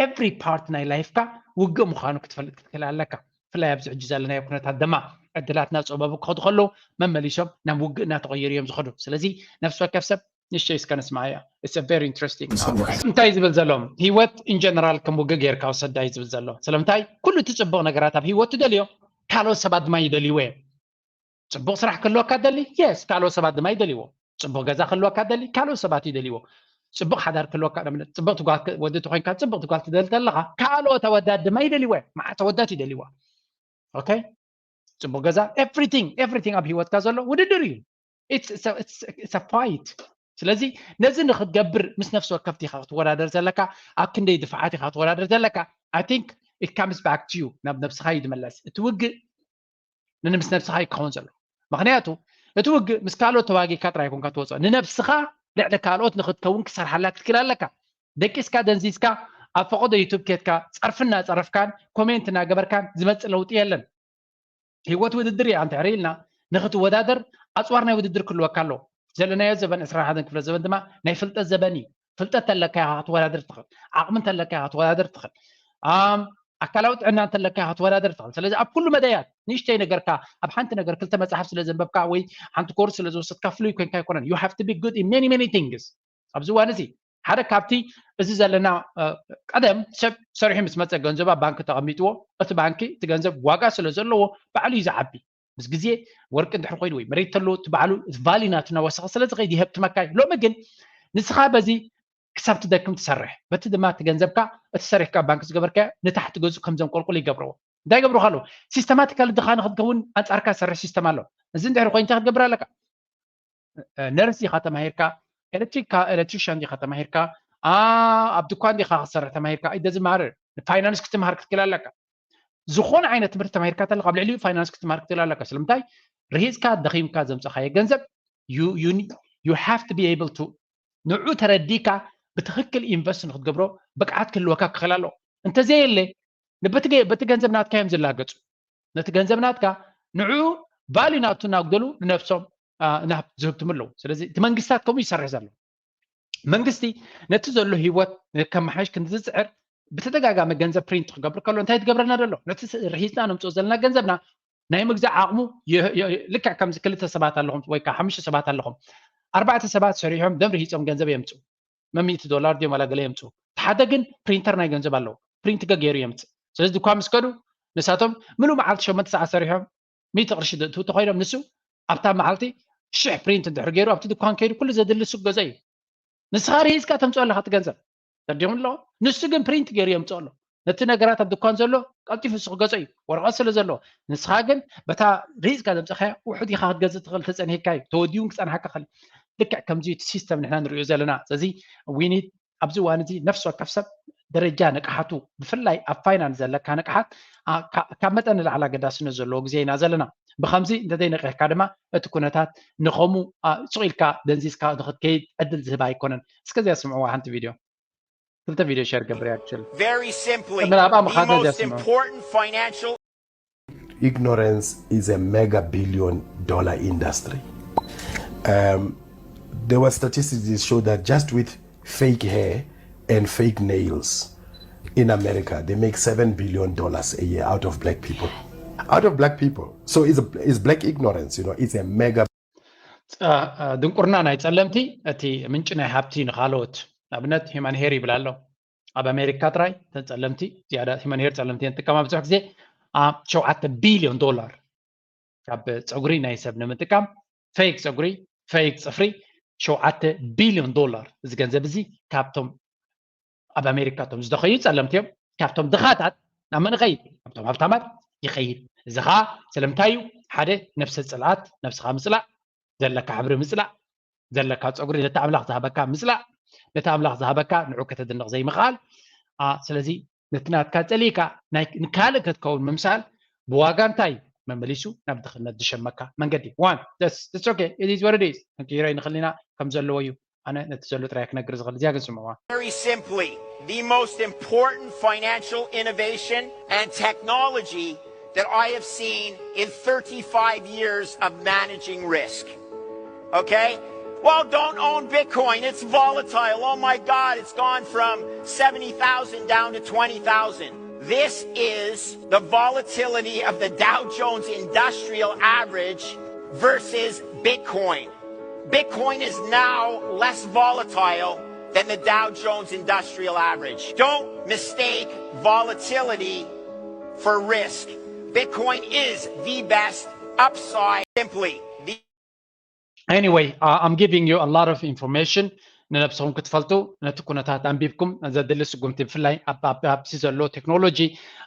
ኤቭሪ ፓርት ናይ ላይፍካ ውግእ ምዃኑ ክትፈልጥ ክትክእል ኣለካ። ብፍላይ ኣብዚ ሕጂ ዘለናዮ ኩነታት ድማ ዕድላት እናፀበቡ ክኸዱ ከለዉ መመሊሶም ናብ ውግእ እናተቐየሩ እዮም ዝኸዱ። ስለዚ ነፍሲ ወከፍ ሰብ ንእሽተይ እስከ ንስማዓያ። It's a very interesting። እንታይ ዝብል ዘሎ? ህይወት ኢንጀነራል ከም ውግእ ጌርካ ውሰዳ እዩ ዝብል ዘሎ። ስለምንታይ? ኩሉ እቲ ፅቡቕ ነገራት ኣብ ህይወት ትደልዮ ካልኦት ሰባት ድማ ይደልይዎ እዮም። ፅቡቕ ስራሕ ክህልወካ ደሊ የስ ካልኦት ሰባት ድማ ይደልይዎ። ፅቡቕ ገዛ ክህልወካ ደሊ ካልኦት ሰባት ይደልይዎ። ፅቡቕ ሓዳር ክህልወካ ንኣብነት ፅብቕቲ ጓል ወዲ ተኮይንካ ፅብቕቲ ጓል ትደሊ ተለኻ ካልኦት ኣወዳት ድማ ይደልይዎ እዮም። መዓት ኣወዳት ይደልይዋ። ኦኬ ፅቡቕ ገዛ everything everything ኣብ ህይወትካ ዘሎ ውድድር እዩ። It's a fight። ስለዚ ነዚ ንክትገብር ምስ ነፍሲ ወከፍቲ ኢኻ ክትወዳደር ዘለካ። ኣብ ክንደይ ድፍዓት ኢኻ ክትወዳደር ዘለካ? I think it comes back to you። ናብ ነብስኻ እዩ ዝመለስ እቲ ውግእ። ንንምስ ነብስኻ እዩ ክኸውን ዘለዎ። ምክንያቱ እቲ ውግእ ምስ ካልኦት ተዋጊእካ ጥራይ ኮንካ ትወፅኦ። ንነብስኻ ልዕሊ ካልኦት ንክትከውን ክሰርሓላ ክትክእል ኣለካ። ደቂስካ ደንዚዝካ ኣብ ፈቐዶ ዩቱብ ኬድካ ጸርፊ እናጸረፍካን ኮሜንት እናገበርካን ዝመፅእ ለውጢ የለን። ህይወት ውድድር እያ እንድሕር ኢልና ንክትወዳደር ኣፅዋር ናይ ውድድር ክህልወካ ኣለዎ። ዘለናዮ ዘበን ዕስራን ሓደን ክፍለ ዘበን ድማ ናይ ፍልጠት ዘበን እዩ። ፍልጠት ተለካ ኢኻ ክትወዳደር ትኽእል። ዓቕሚ እንተለካ ኢኻ ክትወዳደር ትኽእል። ኣካላዊ ጥዕና እንተለካ ኢኻ ክትወዳደር ትኽእል። ስለዚ ኣብ ኩሉ መዳያት ንእሽተይ ነገርካ ኣብ ሓንቲ ነገር ክልተ መፅሓፍ ስለ ዘንበብካ ወይ ሓንቲ ኮርስ ስለ ዝወሰድካ ፍሉይ ኮይንካ ኣይኮነን። You have to be good in many many things። ኣብዚ እዋን እዚ ሓደ ካብቲ እዚ ዘለና ቀደም ሰብ ሰሪሑ ምስ መፀ ገንዘብ ኣብ ባንኪ ተቐሚጥዎ እቲ ባንኪ እቲ ገንዘብ ዋጋ ስለ ዘለዎ ባዕሉ እዩ ዝዓቢ። ምስ ግዜ ወርቂ እንድሕር ኮይኑ ወይ መሬት ተሎ እቲ ባዕሉ ቫሊ ናቱ እናወሰኸ ስለ ዝኸይድ ይህብ ትመካይ። ሎሚ ግን ንስኻ በዚ ክሳብ ትደክም ትሰርሕ፣ በቲ ድማ እቲ ገንዘብካ እቲ ሰሪሕካ ኣብ ባንኪ ዝገበርካዮ ንታሕቲ ገጹ ከም ዘንቆልቁል ይገብርዎ። እንታይ ይገብሩኻ ኣለዉ? ሲስተማቲካሊ ድኻ ንክትከውን ኣንጻርካ ዝሰርሕ ሲስተም ኣሎ። እዚ እንድሕር ኮይኑ እንታይ ክትገብር ኣለካ? ነርስ ዲኻ ተማሂርካ፣ ኤሌክትሪካ ኤሌክትሪሽያን ዲኻ ተማሂርካ፣ ኣብ ድኳን ዲኻ ክትሰርሕ ተማሂርካ፣ it doesn't matter። ንፋይናንስ ክትምሃር ክትክእል ኣለካ። ዝኾነ ዓይነት ትምህርቲ ተማሂርካ ተለካ ኣብ ልዕሊኡ ፋይናንስ ክትምሃር ክትክእል ኣለካ። ስለምንታይ? ርሂፅካ ደኺምካ ዘምፀኻዮ ገንዘብ you have to be able to ንዑ ተረዲካ ብትኽክል ኢንቨስት ንክትገብሮ ብቅዓት ክህልወካ ክኽእል ኣለዎ። እንተዘየለ በቲ ገንዘብ ናትካ እዮም ዝላገፁ። ነቲ ገንዘብ ናትካ ንዑ ቫልዩ ናቱ እናጉደሉ ንነብሶም ናብ ዝህብትሙ ኣለዉ። ስለዚ እቲ መንግስታት ከምኡ ይሰርሕ ዘሎ። መንግስቲ ነቲ ዘሎ ህይወት ከመሓይሽ ክንዲ ዝፅዕር ብተደጋጋሚ ገንዘብ ፕሪንት ክገብር ከሎ እንታይ ትገብረና ዘሎ? ነቲ ርሂፅና ነምፅኦ ዘለና ገንዘብና ናይ ምግዛእ ዓቕሙ ልክዕ ከምዚ ክልተ ሰባት ኣለኹም ወይ ከዓ ሓሙሽተ ሰባት ኣለኹም። ኣርባዕተ ሰባት ሰሪሖም ደም ርሂፆም ገንዘብ የምፅኡ። መሚእቲ ዶላር ድዮም ዋላ ገለ የምፅኡ። እቲ ሓደ ግን ፕሪንተር ናይ ገንዘብ ኣለዎ። ፕሪንት ገገይሩ የምፅእ። ስለዚ ድኳ ምስ ከዱ ንሳቶም ምሉእ መዓልቲ ሸሞንተ ሰዓት ሰሪሖም ሚእቲ ቅርሺ ዝእትው ተኮይኖም ንሱ ኣብታ መዓልቲ ሽሕ ፕሪንት እንድሕር ገይሩ ኣብቲ ድኳን ከይዱ ኩሉ ዘድሊ ሱቅ ገዛ እዩ። ንስኻ ርሂጽካ ተምፅኦ ኣለኻ እቲ ገንዘብ ተዲኹም ኣለኹ። ንሱ ግን ፕሪንት ገይሩ የምፅኦ ኣሎ። ነቲ ነገራት ኣብ ድኳን ዘሎ ቀልጢፉ ንሱ ክገዝኦ እዩ፣ ወረቐት ስለ ዘለዎ። ንስኻ ግን በታ ርሂጽካ ዘምፀኻያ ውሑድ ኢኻ ክትገዝእ ትኽእል፣ ተጸኒሕካ እዩ፣ ተወዲኡ እውን ክጸንሓካ ይኽእል። ልክዕ ከምዚ እቲ ሲስተም ንሕና ንሪኦ ዘለና። ስለዚ ዊኒት ኣብዚ እዋን እዚ ነፍሲ ወከፍ ሰብ ደረጃ ንቅሓቱ፣ ብፍላይ ኣብ ፋይናንስ ዘለካ ንቅሓት፣ ኣ፣ ካ-፣ ካብ መጠን ንላዕሊ ኣገዳስነት ዘለዎ ግዜ ኢና ዘለና። ብኸምዚ እንተዘይነቂሕካ ድማ እቲ ኩነታት ንኸሙ፣ ኣ፣ ሱቕ ኢልካ ደንዚዝካ ንኽትከይድ ዕድል ዝህብ ኣይኮነን። እስከ እዚኣ ስምዕዋ ሓንቲ ቪድዮ። ክልተ ቪድዮ ሸር ገብር ያክል። Very simply, the most important financial Ignorance is a mega billion dollar industry. Um, there were statistics that showed that just with fake hair and fake nails in America, they make seven billion dollars a year out of black people. Out of black people. So it's, a, it's black ignorance, you know, it's a mega ድንቁርና ናይ ጸለምቲ እቲ ምንጪ ናይ ሃብቲ ንኻልኦት። ንኣብነት ሂማን ሄር ይብል ኣሎ። ኣብ ኣሜሪካ ጥራይ ተጸለምቲ ዝያዳ ሂማን ሄር ጸለምቲ ንጥቀማ ብዙሕ ግዜ ሸውዓተ ቢልዮን ዶላር ካብ ጸጉሪ ናይ ሰብ ንምጥቃም፣ ፌክ ጸጉሪ፣ ፌክ ጽፍሪ፣ ሸውዓተ ቢልዮን ዶላር። እዚ ገንዘብ እዚ ካብቶም ኣብ ኣሜሪካ እቶም ዝደኸዩ ጸለምቲ እዮም። ካብቶም ድኻታት ናብ መን ይኸይድ? ካብቶም ሃብታማት ይኸይድ። እዚ ኸዓ ስለምንታይ እዩ? ሓደ፣ ነብሰ ጽልኣት፣ ነብስኻ ምጽላእ፣ ዘለካ ሕብሪ ምጽላእ፣ ዘለካ ጸጉሪ ነቲ ኣምላኽ ዝሃበካ ምጽላእ፣ ነቲ ኣምላኽ ዝሃበካ ንዑ ከተድንቕ ዘይምኽኣል። ስለዚ ነቲ ናትካ ጸሊእካ ንካልእ ከትከውን ምምሳል ብዋጋ እንታይ መመሊሱ ናብ ድኽነት ዝሸመካ መንገዲ ዋን ስ ኦኬ ኢዝ ወረድ ኢዝ ክንቅይሮ ይንኽእል ኢና ከም ዘለዎ እዩ። ኣነ ነቲ ዘሎ ጥራይ ክነግር ዝኽእል እዚኣ ግን ስምዕዋ። Very simply, the most important financial innovation and technology that I have seen in thirty-five years of managing risk. Okay? Well, don't own Bitcoin. It's volatile. Oh my God, it's gone from seventy thousand down to twenty thousand. This is the volatility of the Dow Jones Industrial Average versus Bitcoin. Bitcoin is now less volatile than the Dow Jones Industrial Average. Don't mistake volatility for risk. Bitcoin is the best upside. Simply, the Anyway, uh, I'm giving you a lot of information ንነብስኹም ክትፈልጡ ነቲ ኩነታት ኣንቢብኩም ዘድሊ ስጉምቲ ብፍላይ ኣብቲ ዘሎ ቴክኖሎጂ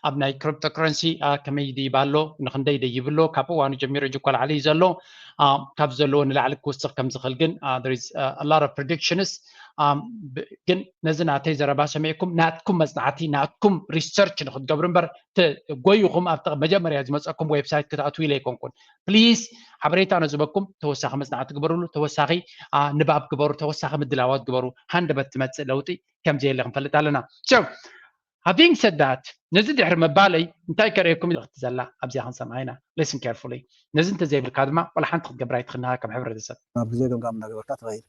ኣብ ናይ ክሪፕቶ ከረንሲ ከመይ ይድይብ ኣሎ ንክንደይ ይደይብ ኣሎ ካብ እዋኑ ጀሚሩ እጅ ኮልዓሊ እዩ ዘሎ ካብ ዘለዎ ንላዕሊ ክውስኽ ከም ዝኽእል ግን lot of predictions ግን ነዚ ናተይ ዘረባ ሰሚዕኩም ናትኩም መፅናዕቲ ናትኩም ሪሰርች ንክትገብሩ እምበር ጎይኹም ኣብ መጀመርያ ዝመፀኩም ዌብሳይት ክትኣትዉ ኢለ ኣይኮንኩን ፕሊስ ሓበሬታ ነዝበኩም ተወሳኺ መፅናዕቲ ግበሩሉ ተወሳኺ ንባብ ግበሩ ተወሳኺ ምድላዋት ግበሩ ሃንደበት ትመፅእ ለውጢ ከምዘየለ ክንፈልጥ ኣለና having said that ነዚ ድሕሪ ምባለይ እንታይ ከርእየኩም ትኽቲ ዘላ ኣብዚኣ ክንሰምዓ ኢና listen carefully ነዚ እንተዘይብልካ ድማ ቆላ ሓንቲ ክትገብር ኣይትኽንሃ ከም ሕብረተሰብ ኣብ ግዜ ገምጋም እናገበርካ ትኸይድ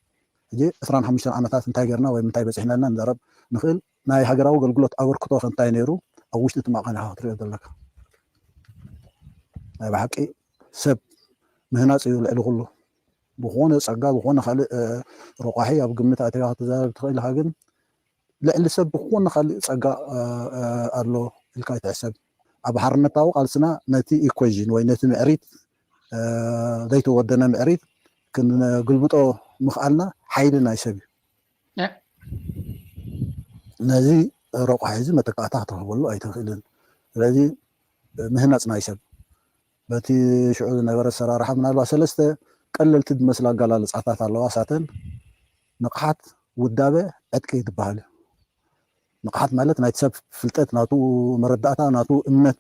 ሕጂ ዕስራን ሓሙሽተን ዓመታት እንታይ ገርና ወይ ምንታይ በፂሕና ኢልና ንዛረብ ንኽእል ናይ ሃገራዊ ኣገልግሎት ኣበርክቶ ከ እንታይ ነይሩ ኣብ ውሽጢ እቲ ማዕቐን ኢኻ ክትሪኦ ዘለካ ናይ ብሓቂ ሰብ ምህናፅ እዩ ልዕሊ ኩሉ ብኾነ ፀጋ ዝኾነ ካልእ ረቋሒ ኣብ ግምት ኣቲኻ ክትዛረብ ትኽእል ኢኻ ግን ልዕሊ ሰብ ብኾነ ካልእ ፀጋ ኣሎ ኢልካ ይትሕሰብ ኣብ ሓርነታዊ ቃልስና ነቲ equation ወይ ነቲ ምዕሪት ዘይተወደነ ምዕሪት ክንግልብጦ ምኽኣልና ሓይሊ ናይ ሰብ እዩ ነዚ ረቋሒ እዚ መተካእታ ክትረኽበሉ ኣይትኽእልን ስለዚ ምህናፅ ናይ ሰብ በቲ ሽዑ ዝነበረ ኣሰራርሓ ምናልባት ሰለስተ ቀለልቲ ዝመስላ ኣገላልፃታት ኣለዋ ሳተን ንቕሓት ውዳበ ዕጥቂ ትበሃል እዩ ንቕሓት ማለት ናይቲ ሰብ ፍልጠት ናቱ መረዳእታ ናቱ እምነት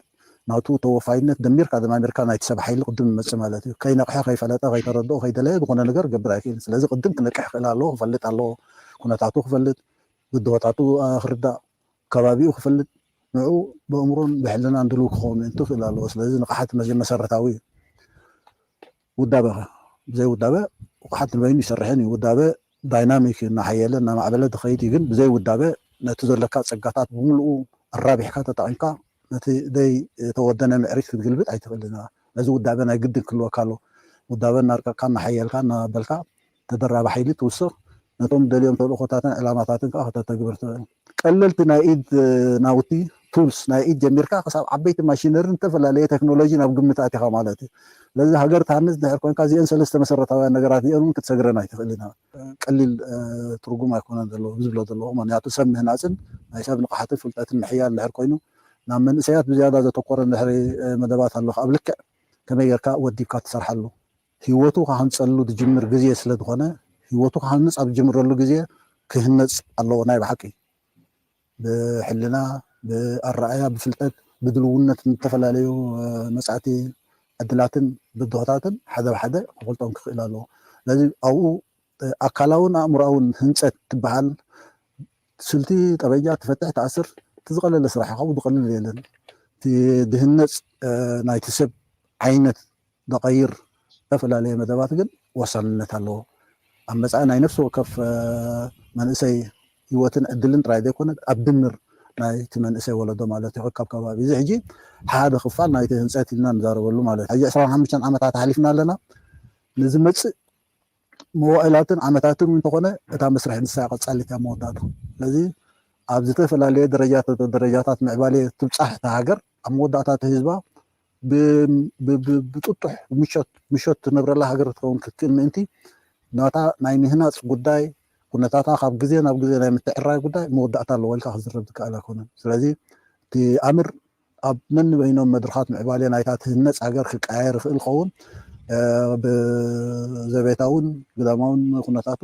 ናቱ ተወፋይነት ደሚርካ ደማሚርካ ናይቲ ሰብ ሓይሊ ቅድም መፅእ ማለት እዩ ከይነቕሐ ከይፈለጠ ከይተረድኦ ከይደለየ ዝኾነ ነገር ገብር ኣይክእልን ስለዚ ቅድም ክነቅሕ ክእል ኣለዎ ክፈልጥ ኣለዎ ኩነታቱ ክፈልጥ ብድሆታቱ ክርዳእ ከባቢኡ ክፈልጥ ንዑ ብእምሮን ብሕልናን ድልው ክኸውን ምእንቲ ክእል ኣለዎ ስለዚ ንቕሓት መሰረታዊ እዩ ውዳበ ብዘይ ውዳበ ንቕሓት ንበይኑ ይሰርሕን እዩ ውዳበ ዳይናሚክ እዩ እናሓየለ እናማዕበለ ዝኸይድ እዩ ግን ብዘይ ውዳበ ነቲ ዘለካ ፀጋታት ብምልኡ ኣራቢሕካ ተጠቒምካ ነቲ ዘይ ተወደነ ምዕሪት ክትግልብጥ ኣይትኽእልን ነዚ ውዳበ ናይ ግድን ክህልወካ ኣሎ ውዳበ እናርቀቕካ እናሓየልካ እናበልካ ተደራቢ ሓይሊ ትውስኽ ነቶም ደልዮም ተልእኾታትን ዕላማታትን ከዓ ከተተግብር ትኽእል ቀለልቲ ናይ ኢድ ናውቲ ቱልስ ናይ ኢድ ጀሚርካ ክሳብ ዓበይቲ ማሽነርን ዝተፈላለየ ቴክኖሎጂ ናብ ግምት ኣቲኻ ማለት እዩ። ስለዚ ሃገር ትሃንፅ ድሕር ኮይንካ እዚአን ሰለስተ መሰረታውያን ነገራት እዚአን እውን ክትሰግረን ኣይትኽእል ኢና። ቀሊል ትርጉም ኣይኮነን ዘለዎ ዝብሎ ዘለኹ። ምክንያቱ ሰብ ምህናፅን ናይ ሰብ ንቕሓትን ፍልጠትን ምሕያል ድሕር ኮይኑ ናብ መንእሰያት ብዝያዳ ዘተኮረ ድሕሪ መደባት ኣለኹ ኣብ ልክዕ ከመይ ጌርካ ወዲብካ ትሰርሓሉ? ህይወቱ ክሃንፀሉ ዝጅምር ግዜ ስለ ዝኾነ ህይወቱ ክሃንፅ ኣብ ዝጅምረሉ ግዜ ክህነፅ ኣለዎ ናይ ብሓቂ። ብሕልና፣ ብኣረኣያ፣ ብፍልጠት፣ ብድልውነት፣ ንተፈላለዩ መፃእቲ ዕድላትን ብድሆታትን ሓደ ብሓደ ክፈልጦም ክኽእል ኣለዎ። ስለዚ ኣብኡ ኣካላውን ኣእምሮኣውን ህንፀት ትበሃል ስልቲ ጠበጃ ትፈትሕ ትኣስር እቲ ዝቐለለ ስራሕ ካብኡ ዝቐልል የለን። እቲ ድህነፅ ናይቲ ሰብ ዓይነት ዘቐይር ዝተፈላለየ መደባት ግን ወሳንነት ኣለዎ። ኣብ መፃኢ ናይ ነፍሲ ወከፍ መንእሰይ ህይወትን ዕድልን ጥራይ ዘይኮነ ኣብ ድምር ናይቲ መንእሰይ ወለዶ ማለት እዩ ካብ ከባቢ እዚ ሕጂ ሓደ ክፋል ናይቲ ህንፀት ኢልና ንዛረበሉ ማለት ሕጂ ዕስራን ሓሙሽተን ዓመታት ሓሊፍና ኣለና። ንዝመፅእ መዋእላትን ዓመታትን እውን እንተኾነ እታ መስርሕ ንሳ ቀፃሊት እያ መወዳእታ። ስለዚ ኣብ ዝተፈላለየ ደረጃታት ምዕባሌ ትብፃሕ እታ ሃገር ኣብ መወዳእታ እቲ ህዝባ ብጥጡሕ ምሾት ትነብረላ ሃገር ክትኸውን ክትክእል ምእንቲ ናታ ናይ ምህናፅ ጉዳይ ኩነታታ ካብ ግዜ ናብ ግዜ ናይ ምትዕራይ ጉዳይ መወዳእታ ኣለዎ ኢልካ ክዝረብ ዝከኣል ኣይኮነን። ስለዚ እቲ ኣምር ኣብ ነንበይኖም መድረኻት ምዕባሌ ናይታ ትህነፅ ሃገር ክቀያየር ይኽእል ኸውን ብዘቤታውን ግዳማውን ኩነታቱ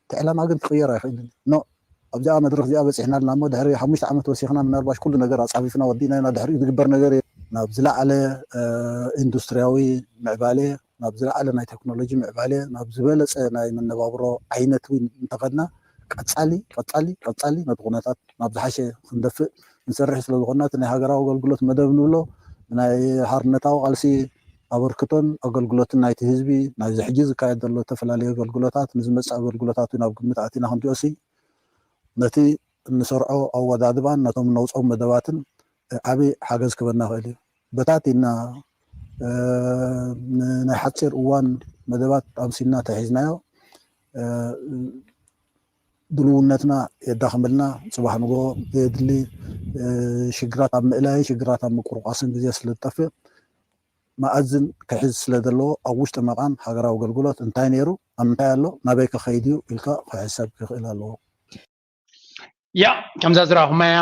እቲ ዕላማ ግን ክቕየር ኣይኽእልን ኖ ኣብዚኣ መድረክ እዚኣ በፂሕና ኣለና እሞ ድሕሪ ሓሙሽተ ዓመት ወሲኽና ምናልባሽ ኩሉ ነገር ኣፃፊፍና ወዲእና ኢና ድሕሪኡ ዝግበር ነገር ናብ ዝለዓለ ኢንዱስትሪያዊ ምዕባሌ ናብ ዝለዓለ ናይ ቴክኖሎጂ ምዕባሌ ናብ ዝበለፀ ናይ መነባብሮ ዓይነት እውን እንተኸድና ቀፃሊ ቀፃሊ ቀፃሊ ነቲ ኩነታት ናብ ዝሓሸ ክንደፍእ ንሰርሕ ስለ ዝኾንና እቲ ናይ ሃገራዊ ኣገልግሎት መደብ ንብሎ ናይ ሓርነታዊ ቃልሲ ኣበርክቶን ኣገልግሎትን ናይቲ ህዝቢ ናይዚ ሕጂ ዝካየድ ዘሎ ዝተፈላለዩ ኣገልግሎታት ንዝመፅእ ኣገልግሎታት እውን ኣብ ግምት ኣእቲና ክንሪኦ ሲ ነቲ እንሰርዖ ኣወዳድባን ነቶም ነውፅኦም መደባትን ዓብዪ ሓገዝ ክበና ይኽእል እዩ። በታቲና ናይ ሓፂር እዋን መደባት ኣምሲልና ተሒዝናዮ ድልውነትና የዳኽመልና። ፅባሕ ንጎ ዘየድሊ ሽግራት ኣብ ምእላይ ሽግራት ኣብ ምቁርቋስን ግዜ ስለ ዝጠፍእ መኣዝን ክሕዝ ስለ ዘለዎ ኣብ ውሽጢ መቓን ሃገራዊ ኣገልግሎት እንታይ ነይሩ ኣብ ምንታይ ኣሎ ናበይ ከኸይድ እዩ ኢልካ ክሕሰብ ክኽእል ኣለዎ። ያ ከምዛ ዝረኣኹማያ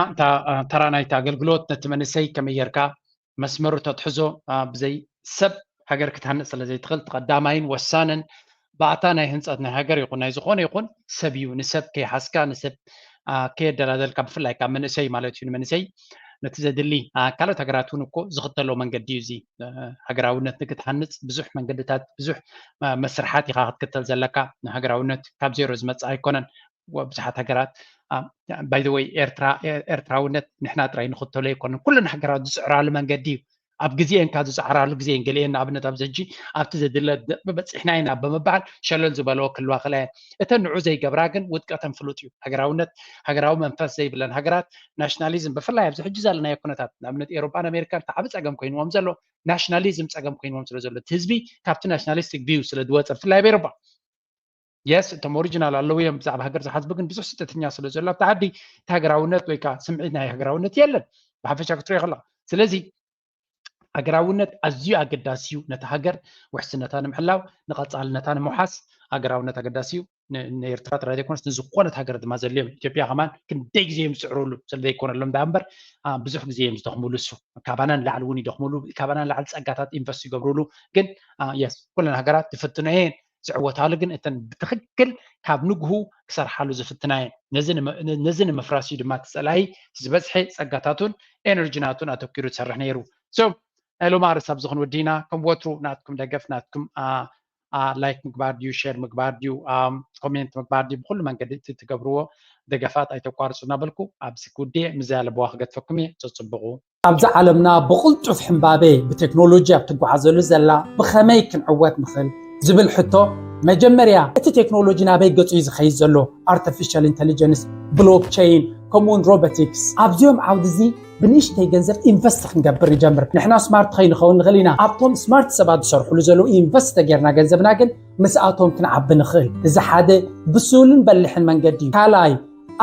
ተራ ናይቲ ኣገልግሎት ነቲ መንእሰይ ከመይ ጌርካ መስመሩ ተትሕዞ ብዘይ ሰብ ሃገር ክትሃንፅ ስለ ዘይትኽእል እቲ ቀዳማይን ወሳንን ባእታ ናይ ህንፀት ናይ ሃገር ይኹን ናይ ዝኾነ ይኹን ሰብ እዩ። ንሰብ ከይሓዝካ ንሰብ ከየደላደልካ ብፍላይ ካብ መንእሰይ ማለት እዩ ንመንእሰይ ነቲ ዘድሊ ካልኦት ሃገራት እውን እኮ ዝኽተሎ መንገዲ እዩ እዚ ሃገራውነት ንክትሃንፅ ብዙሕ መንገድታት ብዙሕ መስርሓት ኢኻ ክትክተል ዘለካ። ንሃገራውነት ካብ ዜሮ ዝመፅእ ኣይኮነን። ብዙሓት ሃገራት ባይዘወይ ኤርትራውነት ንሕና ጥራይ ንኽተሎ ኣይኮነን ኩለን ሃገራት ዝፅዕራሉ መንገዲ እዩ። ኣብ ግዜኤን ካብ ዝፅዓራሉ ግዜኤን ገሊኤን ንኣብነት ኣብዚ ሕጂ ኣብቲ ዘድለ በበፂሕና ኢና ብምባል ሸለል ዝበለዎ ክልዋ ክላ እየን። እተን ንዑ ዘይገብራ ግን ውድቀተን ፍሉጥ እዩ። ሃገራውነት ሃገራዊ መንፈስ ዘይብለን ሃገራት ናሽናሊዝም ብፍላይ ኣብዚ ሕጂ ዘለናዮ ኩነታት ንኣብነት ኤሮጳን ኣሜሪካን እቲ ዓቢ ፀገም ኮይንዎም ዘሎ ናሽናሊዝም ፀገም ኮይንዎም ስለ ዘሎ እቲ ህዝቢ ካብቲ ናሽናሊስቲክ ቪው ስለ ዝወፀ ብፍላይ ኣብ ኤሮጳ የስ እቶም ኦሪጂናል ኣለዉ እዮም ብዛዕባ ሃገር ዝሓስቡ ግን ብዙሕ ስደተኛ ስለ ዘሎ ኣብቲ ዓዲ እቲ ሃገራውነት ወይ ከዓ ስምዒት ናይ ሃገራውነት የለን ብሓፈሻ ክትሪኦ ከለካ። ስለዚ ሃገራውነት ኣዝዩ ኣገዳሲ እዩ ነቲ ሃገር ውሕስነታ ንምሕላው ንቐፃልነታ ንምውሓስ ሃገራውነት ኣገዳሲ እዩ። ንኤርትራ ጥራይ ዘይኮነስ ንዝኮነት ሃገር ድማ ዘድልዮም ኢትዮጵያ ከማን ክንደይ ግዜ እዮም ዝፅዕሩሉ ስለ ዘይኮነሎም ዳ እምበር ብዙሕ ግዜ እዮም ዝደኽሙሉ እሱ ካባና ንላዕሊ እውን ይደኽሙሉ ካባና ንላዕሊ ፀጋታት ኢንቨስት ይገብሩሉ ግን የስ ኩለን ሃገራት ዝፍትኖ እየን ዝዕወታሉ ግን እተን ብትኽክል ካብ ንግሁ ክሰርሓሉ ዝፍትና እየን። ነዚ ንምፍራስ እዩ ድማ እቲ ፀላኢ ዝበዝሐ ፀጋታቱን ኤነርጂ ናቱን ኣተኪሩ ዝሰርሕ ነይሩ። ሶ ናይ ሎማ ርእስ ኣብዚ ክንወዲ ኢና። ከም ወትሩ ናትኩም ደገፍ ናትኩም ላይክ ምግባር ድዩ ሼር ምግባር ድዩ ኮሜንት ምግባር ድዩ ብኩሉ መንገዲ እቲ ትገብርዎ ደገፋት ኣይተቋርፁ እናበልኩ ኣብዚ ክውድየ ምዘ ኣለበዋ ክገድፈኩም እየ። ፀፅብቑ። ኣብዚ ዓለምና ብቕልጡፍ ሕምባቤ ብቴክኖሎጂ ኣብ ትጓዓዘሉ ዘላ ብኸመይ ክንዕወት ንኽእል ዝብል ሕቶ መጀመርያ እቲ ቴክኖሎጂ ናበይ ገጹ እዩ ዝኸይድ ዘሎ ኣርቲፊሻል ኢንተሊጀንስ ብሎክቸይን ከምኡውን ሮቦቲክስ ኣብዚኦም ዓውዲ እዚ ብንእሽተይ ገንዘብ ኢንቨስት ክንገብር ንጀምር ንሕና ስማርት ከይንኸውን ንኽእል ኢና ኣብቶም ስማርት ሰባት ዝሰርሕሉ ዘለዉ ኢንቨስት ተጌርና ገንዘብና ግን ምስኣቶም ክንዓቢ ንኽእል እዚ ሓደ ብሱልን በልሕን መንገዲ እዩ ካልኣይ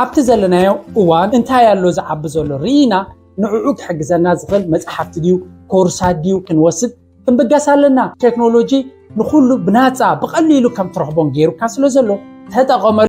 ኣብቲ ዘለናዮ እዋን እንታይ ኣሎ ዝዓቢ ዘሎ ርኢና ንዕኡ ክሕግዘና ዝኽእል መጽሓፍቲ ድዩ ኮርሳት ድዩ ክንወስድ ክንብገስ ኣለና። ቴክኖሎጂ ንኹሉ ብናጻ ብቐሊሉ ከም ትረኽቦን ገይሩካ ስለ ዘሎ ተጠቐመሉ።